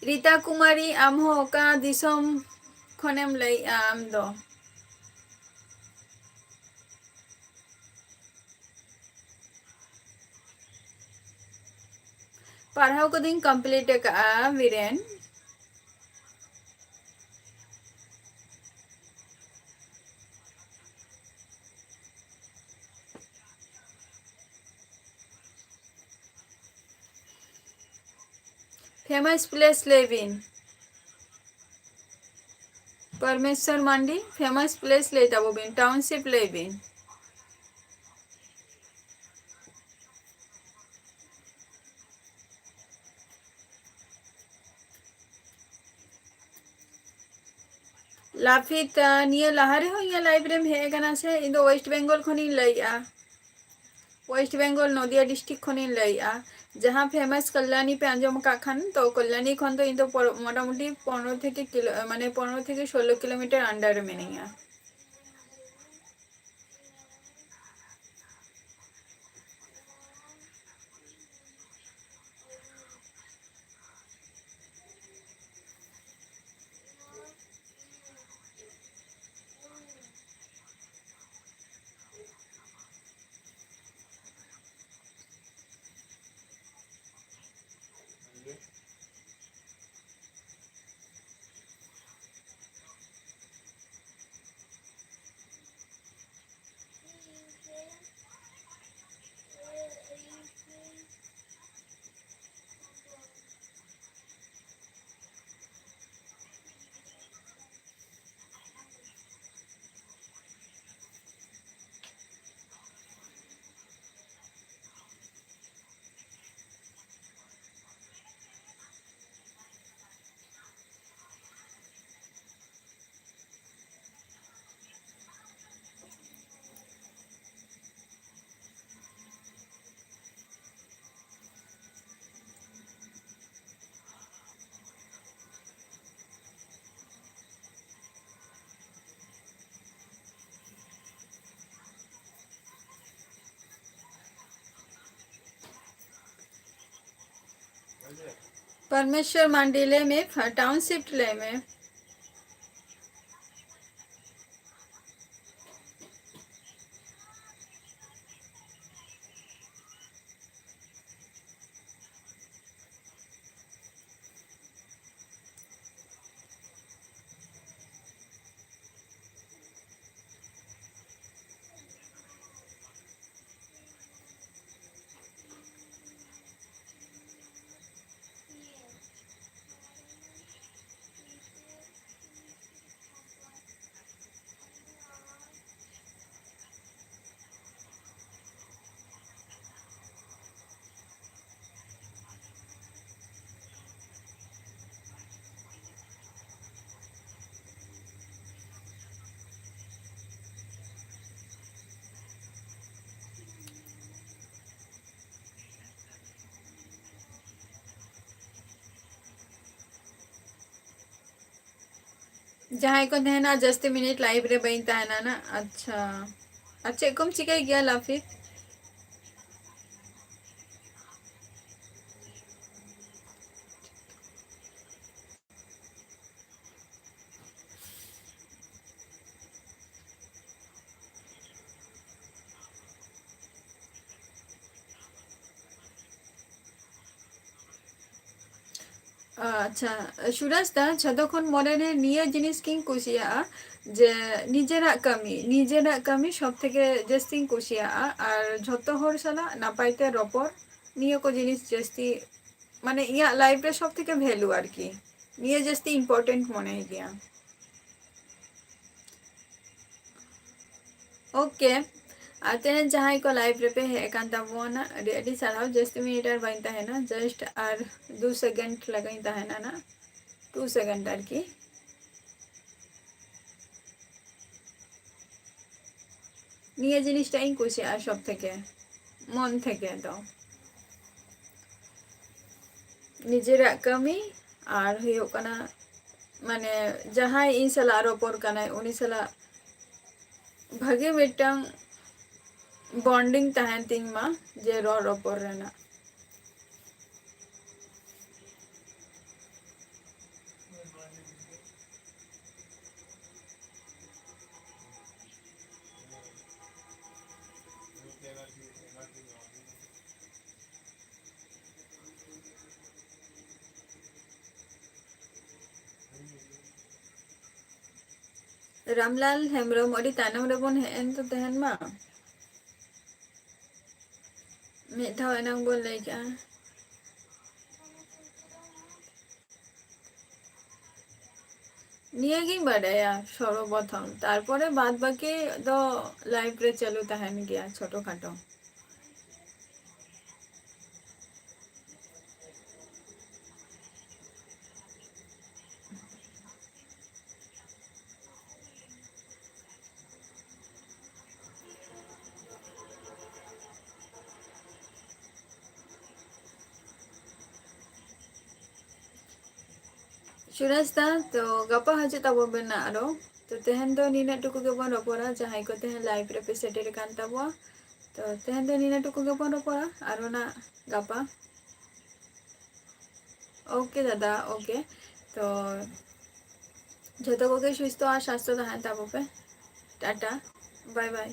ᱨᱤᱛᱟ ᱠᱩᱢᱟᱨᱤ, ᱟᱢ ᱦᱚᱸ ᱚᱠᱟ ᱫᱤᱥᱚᱢ ᱠᱷᱚᱱᱮᱢ ᱞᱟᱹᱭᱮᱜᱼᱟ ᱟᱢ ᱫᱚ? ᱯᱟᱲᱦᱟᱣ ᱠᱚᱫᱚᱧ complete ᱟᱠᱟᱜᱼᱟ, ᱵᱤᱨᱮᱱ᱾ Famous place ᱞᱟᱹᱭ ᱵᱤᱱ᱾ ᱯᱚᱨᱢᱮᱥᱣᱚᱨ ᱢᱟᱱᱰᱤ, famous place ᱞᱟᱹᱭ ᱛᱟᱵᱚ ᱵᱤᱱ, township ᱞᱟᱹᱭ ᱵᱤᱱ᱾ ᱞᱟᱯᱷᱤᱛᱟ, ᱱᱤᱭᱟᱹ ᱞᱟᱦᱟ ᱨᱮᱦᱚᱸ ᱤᱧᱟᱹᱜ live ᱨᱮᱢ ᱦᱮᱡ ᱟᱠᱟᱱᱟ ᱥᱮ? ᱤᱧ ᱫᱚ West Bengal ᱠᱷᱚᱱᱤᱧ ᱞᱟᱹᱭᱮᱜᱼᱟ, West Bengal ᱱᱚᱫᱤᱭᱟ district ᱠᱷᱚᱱᱤᱧ ᱞᱟᱹᱭᱮᱜᱼᱟ᱾ ᱡᱟᱦᱟᱸ famous ᱠᱚᱞᱞᱟᱱᱤ ᱯᱮ ᱟᱸᱡᱚᱢ ᱟᱠᱟᱫ ᱠᱷᱟᱱ, ᱛᱚ ᱠᱚᱞᱞᱟᱱᱤ ᱠᱷᱚᱱ ᱫᱚ ᱤᱧ ᱫᱚ ᱯᱚᱨ-, ᱢᱚᱴᱟᱢᱩᱴᱤ ᱯᱚᱱᱨᱚ ᱛᱷᱮᱠᱮ ᱠᱤᱞᱳ, ᱢᱟᱱᱮ ᱯᱚᱱᱨᱚ ᱛᱷᱮᱠᱮ ᱥᱳᱞᱳ kilometer under ᱨᱮ ᱢᱤᱱᱟᱹᱧᱟ᱾ ᱯᱚᱨᱢᱮᱥᱣᱚᱨ ᱢᱟᱱᱰᱤ ᱞᱟᱹᱭ ᱢᱮ, ᱴᱟᱣᱩᱱᱥᱤᱯ ᱞᱟᱹᱭ ᱢᱮ᱾ ᱡᱟᱦᱟᱸᱭ ᱠᱚ ᱛᱟᱦᱮᱱᱟ ᱡᱟᱹᱥᱛᱤ ᱢᱤᱱᱤᱴ ᱞᱟᱭᱤᱵᱷ ᱨᱮ ᱵᱟᱹᱧ ᱛᱟᱦᱮᱱᱟ ᱱᱟ᱾ ᱟᱪᱪᱷᱟ, ᱟᱨ ᱪᱮᱫ ᱠᱚᱢ ᱪᱤᱠᱟᱹᱭ ᱜᱮᱭᱟ ᱞᱟᱯᱷᱤ? ᱟᱪᱪᱷᱟ, ᱥᱩᱨᱟᱡᱽ ᱫᱟ, ᱡᱷᱚᱛᱚ ᱠᱷᱚᱱ ᱢᱚᱱᱮ ᱨᱮ ᱱᱤᱭᱟᱹ ᱡᱤᱱᱤᱥ ᱜᱤᱧ ᱠᱩᱥᱤᱭᱟᱜᱼᱟ ᱡᱮ ᱱᱤᱡᱮᱨᱟᱜ ᱠᱟᱹᱢᱤ, ᱱᱤᱡᱮᱨᱟᱜ ᱠᱟᱹᱢᱤ ᱥᱚᱵ ᱛᱷᱮᱠᱮ ᱡᱟᱹᱥᱛᱤᱧ ᱠᱩᱥᱤᱭᱟᱜᱼᱟ᱾ ᱟᱨ ᱡᱷᱚᱛᱚ ᱦᱚᱲ ᱥᱟᱞᱟᱜ ᱱᱟᱯᱟᱭ ᱛᱮ ᱨᱚᱯᱚᱲ, ᱱᱤᱭᱟᱹ ᱠᱚ ᱡᱤᱱᱤᱥ ᱡᱟᱹᱥᱛᱤ, ᱢᱟᱱᱮ, ᱤᱧᱟᱹᱜ ᱞᱟᱭᱤᱯᱷ ᱨᱮ ᱥᱚᱵ ᱛᱷᱮᱠᱮ ᱵᱷᱮᱞᱩ ᱟᱨᱠᱤ, ᱱᱤᱭᱟᱹ ᱡᱟᱹᱥᱛᱤ ᱤᱢᱯᱚᱨᱴᱮᱱᱴ ᱢᱚᱱᱮᱭ ᱜᱮᱭᱟ᱾ ᱳᱠᱮ, ᱟᱨ ᱛᱮᱦᱮᱧ ᱡᱟᱦᱟᱸᱭ ᱠᱚ ᱞᱟᱭᱤᱵᱷ ᱨᱮᱯᱮ ᱦᱮᱡ ᱟᱠᱟᱱ ᱛᱟᱵᱚᱱᱟ, ᱟᱹᱰᱤ ᱟᱹᱰᱤ ᱥᱟᱨᱦᱟᱣ᱾ ᱡᱟᱹᱥᱛᱤ ᱢᱤᱱᱤᱴ ᱟᱨ ᱵᱟᱹᱧ ᱛᱟᱦᱮᱱᱟ, ᱡᱟᱥᱴ ᱟᱨ ᱫᱩ ᱥᱮᱠᱮᱱᱰ ᱞᱮᱠᱟᱧ ᱛᱟᱦᱮᱱᱟ ᱱᱟᱜ, ᱴᱩ ᱥᱮᱠᱮᱱᱰ ᱟᱨᱠᱤ᱾ ᱱᱤᱭᱟᱹ ᱡᱤᱱᱤᱥᱴᱟᱜ ᱤᱧ ᱠᱩᱥᱤᱭᱟᱜᱼᱟ ᱥᱚᱵ ᱛᱷᱮᱠᱮ, ᱢᱚᱱ ᱛᱷᱮᱠᱮ ᱫᱚ᱾ ᱱᱤᱡᱮᱨᱟᱜ ᱠᱟᱹᱢᱤ ᱟᱨ ᱦᱩᱭᱩᱜ ᱠᱟᱱᱟ, ᱢᱟᱱᱮ, ᱡᱟᱦᱟᱸᱭ ᱤᱧ ᱥᱟᱞᱟᱜ ᱨᱚᱯᱚᱲ ᱠᱟᱱᱟᱭ, ᱩᱱᱤ ᱥᱟᱞᱟᱜ ᱵᱷᱟᱜᱮ ᱢᱤᱫᱴᱟᱝ ᱵᱚᱱᱰᱤᱝ ᱛᱟᱦᱮᱱ ᱛᱤᱧ ᱢᱟ, ᱡᱮ ᱨᱚᱲ ᱨᱚᱯᱚᱲ ᱨᱮᱱᱟᱜ᱾ ᱨᱟᱢᱞᱟᱞ ᱦᱮᱢᱵᱨᱚᱢ, ᱟᱹᱰᱤ ᱛᱟᱭᱱᱚᱢ ᱨᱮᱵᱚᱱ ᱦᱮᱡ ᱮᱱ ᱫᱚ ᱛᱮᱦᱮᱧ ᱢᱟ᱾ ᱢᱤᱫ ᱫᱷᱟᱣ ᱮᱱᱟᱝ ᱵᱚᱱ ᱞᱟᱹᱭ ᱠᱮᱜᱼᱟ᱾ ᱱᱤᱭᱟᱹᱜᱤᱧ ᱵᱟᱰᱟᱭᱟ ᱥᱚᱨᱵᱚᱯᱨᱚᱛᱷᱚᱢ, ᱛᱟᱨᱯᱚᱨᱮ ᱵᱟᱫ ᱵᱟᱹᱠᱤ ᱫᱚ ᱞᱟᱭᱤᱵᱷ ᱨᱮ ᱪᱟᱹᱞᱩ ᱛᱟᱦᱮᱱ ᱜᱮᱭᱟ ᱪᱷᱳᱴᱳ ᱠᱷᱟᱴᱳ᱾ ᱥᱩᱨᱮᱥ ᱫᱟ, ᱛᱚ ᱜᱟᱯᱟ ᱦᱤᱡᱩᱜ ᱛᱟᱵᱚ ᱵᱮᱱ ᱟᱨᱚ᱾ ᱛᱚ ᱛᱮᱦᱮᱧ ᱫᱚ ᱱᱤᱱᱟᱹᱜ ᱴᱩᱠᱩ ᱜᱮᱵᱚᱱ ᱨᱚᱯᱚᱲᱟ, ᱡᱟᱦᱟᱸᱭ ᱠᱚ ᱛᱮᱦᱮᱧ ᱞᱟᱭᱤᱵᱷ ᱨᱮᱯᱮ ᱥᱮᱴᱮᱨ ᱟᱠᱟᱱ ᱛᱟᱵᱚᱣᱟ᱾ ᱛᱚ ᱛᱮᱦᱮᱧ ᱫᱚ ᱱᱤᱱᱟᱹᱜ ᱴᱩᱠᱩ ᱜᱮᱵᱚᱱ ᱨᱚᱯᱚᱲᱟ, ᱟᱨᱚ ᱱᱟᱜ ᱜᱟᱯᱟ᱾ ᱳᱠᱮ ᱫᱟᱫᱟ, ᱳᱠᱮ᱾ ᱛᱚ ᱡᱷᱚᱛᱚ ᱠᱚᱜᱮ ᱥᱩᱥᱛᱷᱚ ᱟᱨ ᱥᱟᱥᱛᱷᱚ ᱛᱟᱦᱮᱱ ᱛᱟᱵᱚ ᱯᱮ᱾ ᱴᱟᱴᱟ, ᱵᱟᱭ ᱵᱟᱭ᱾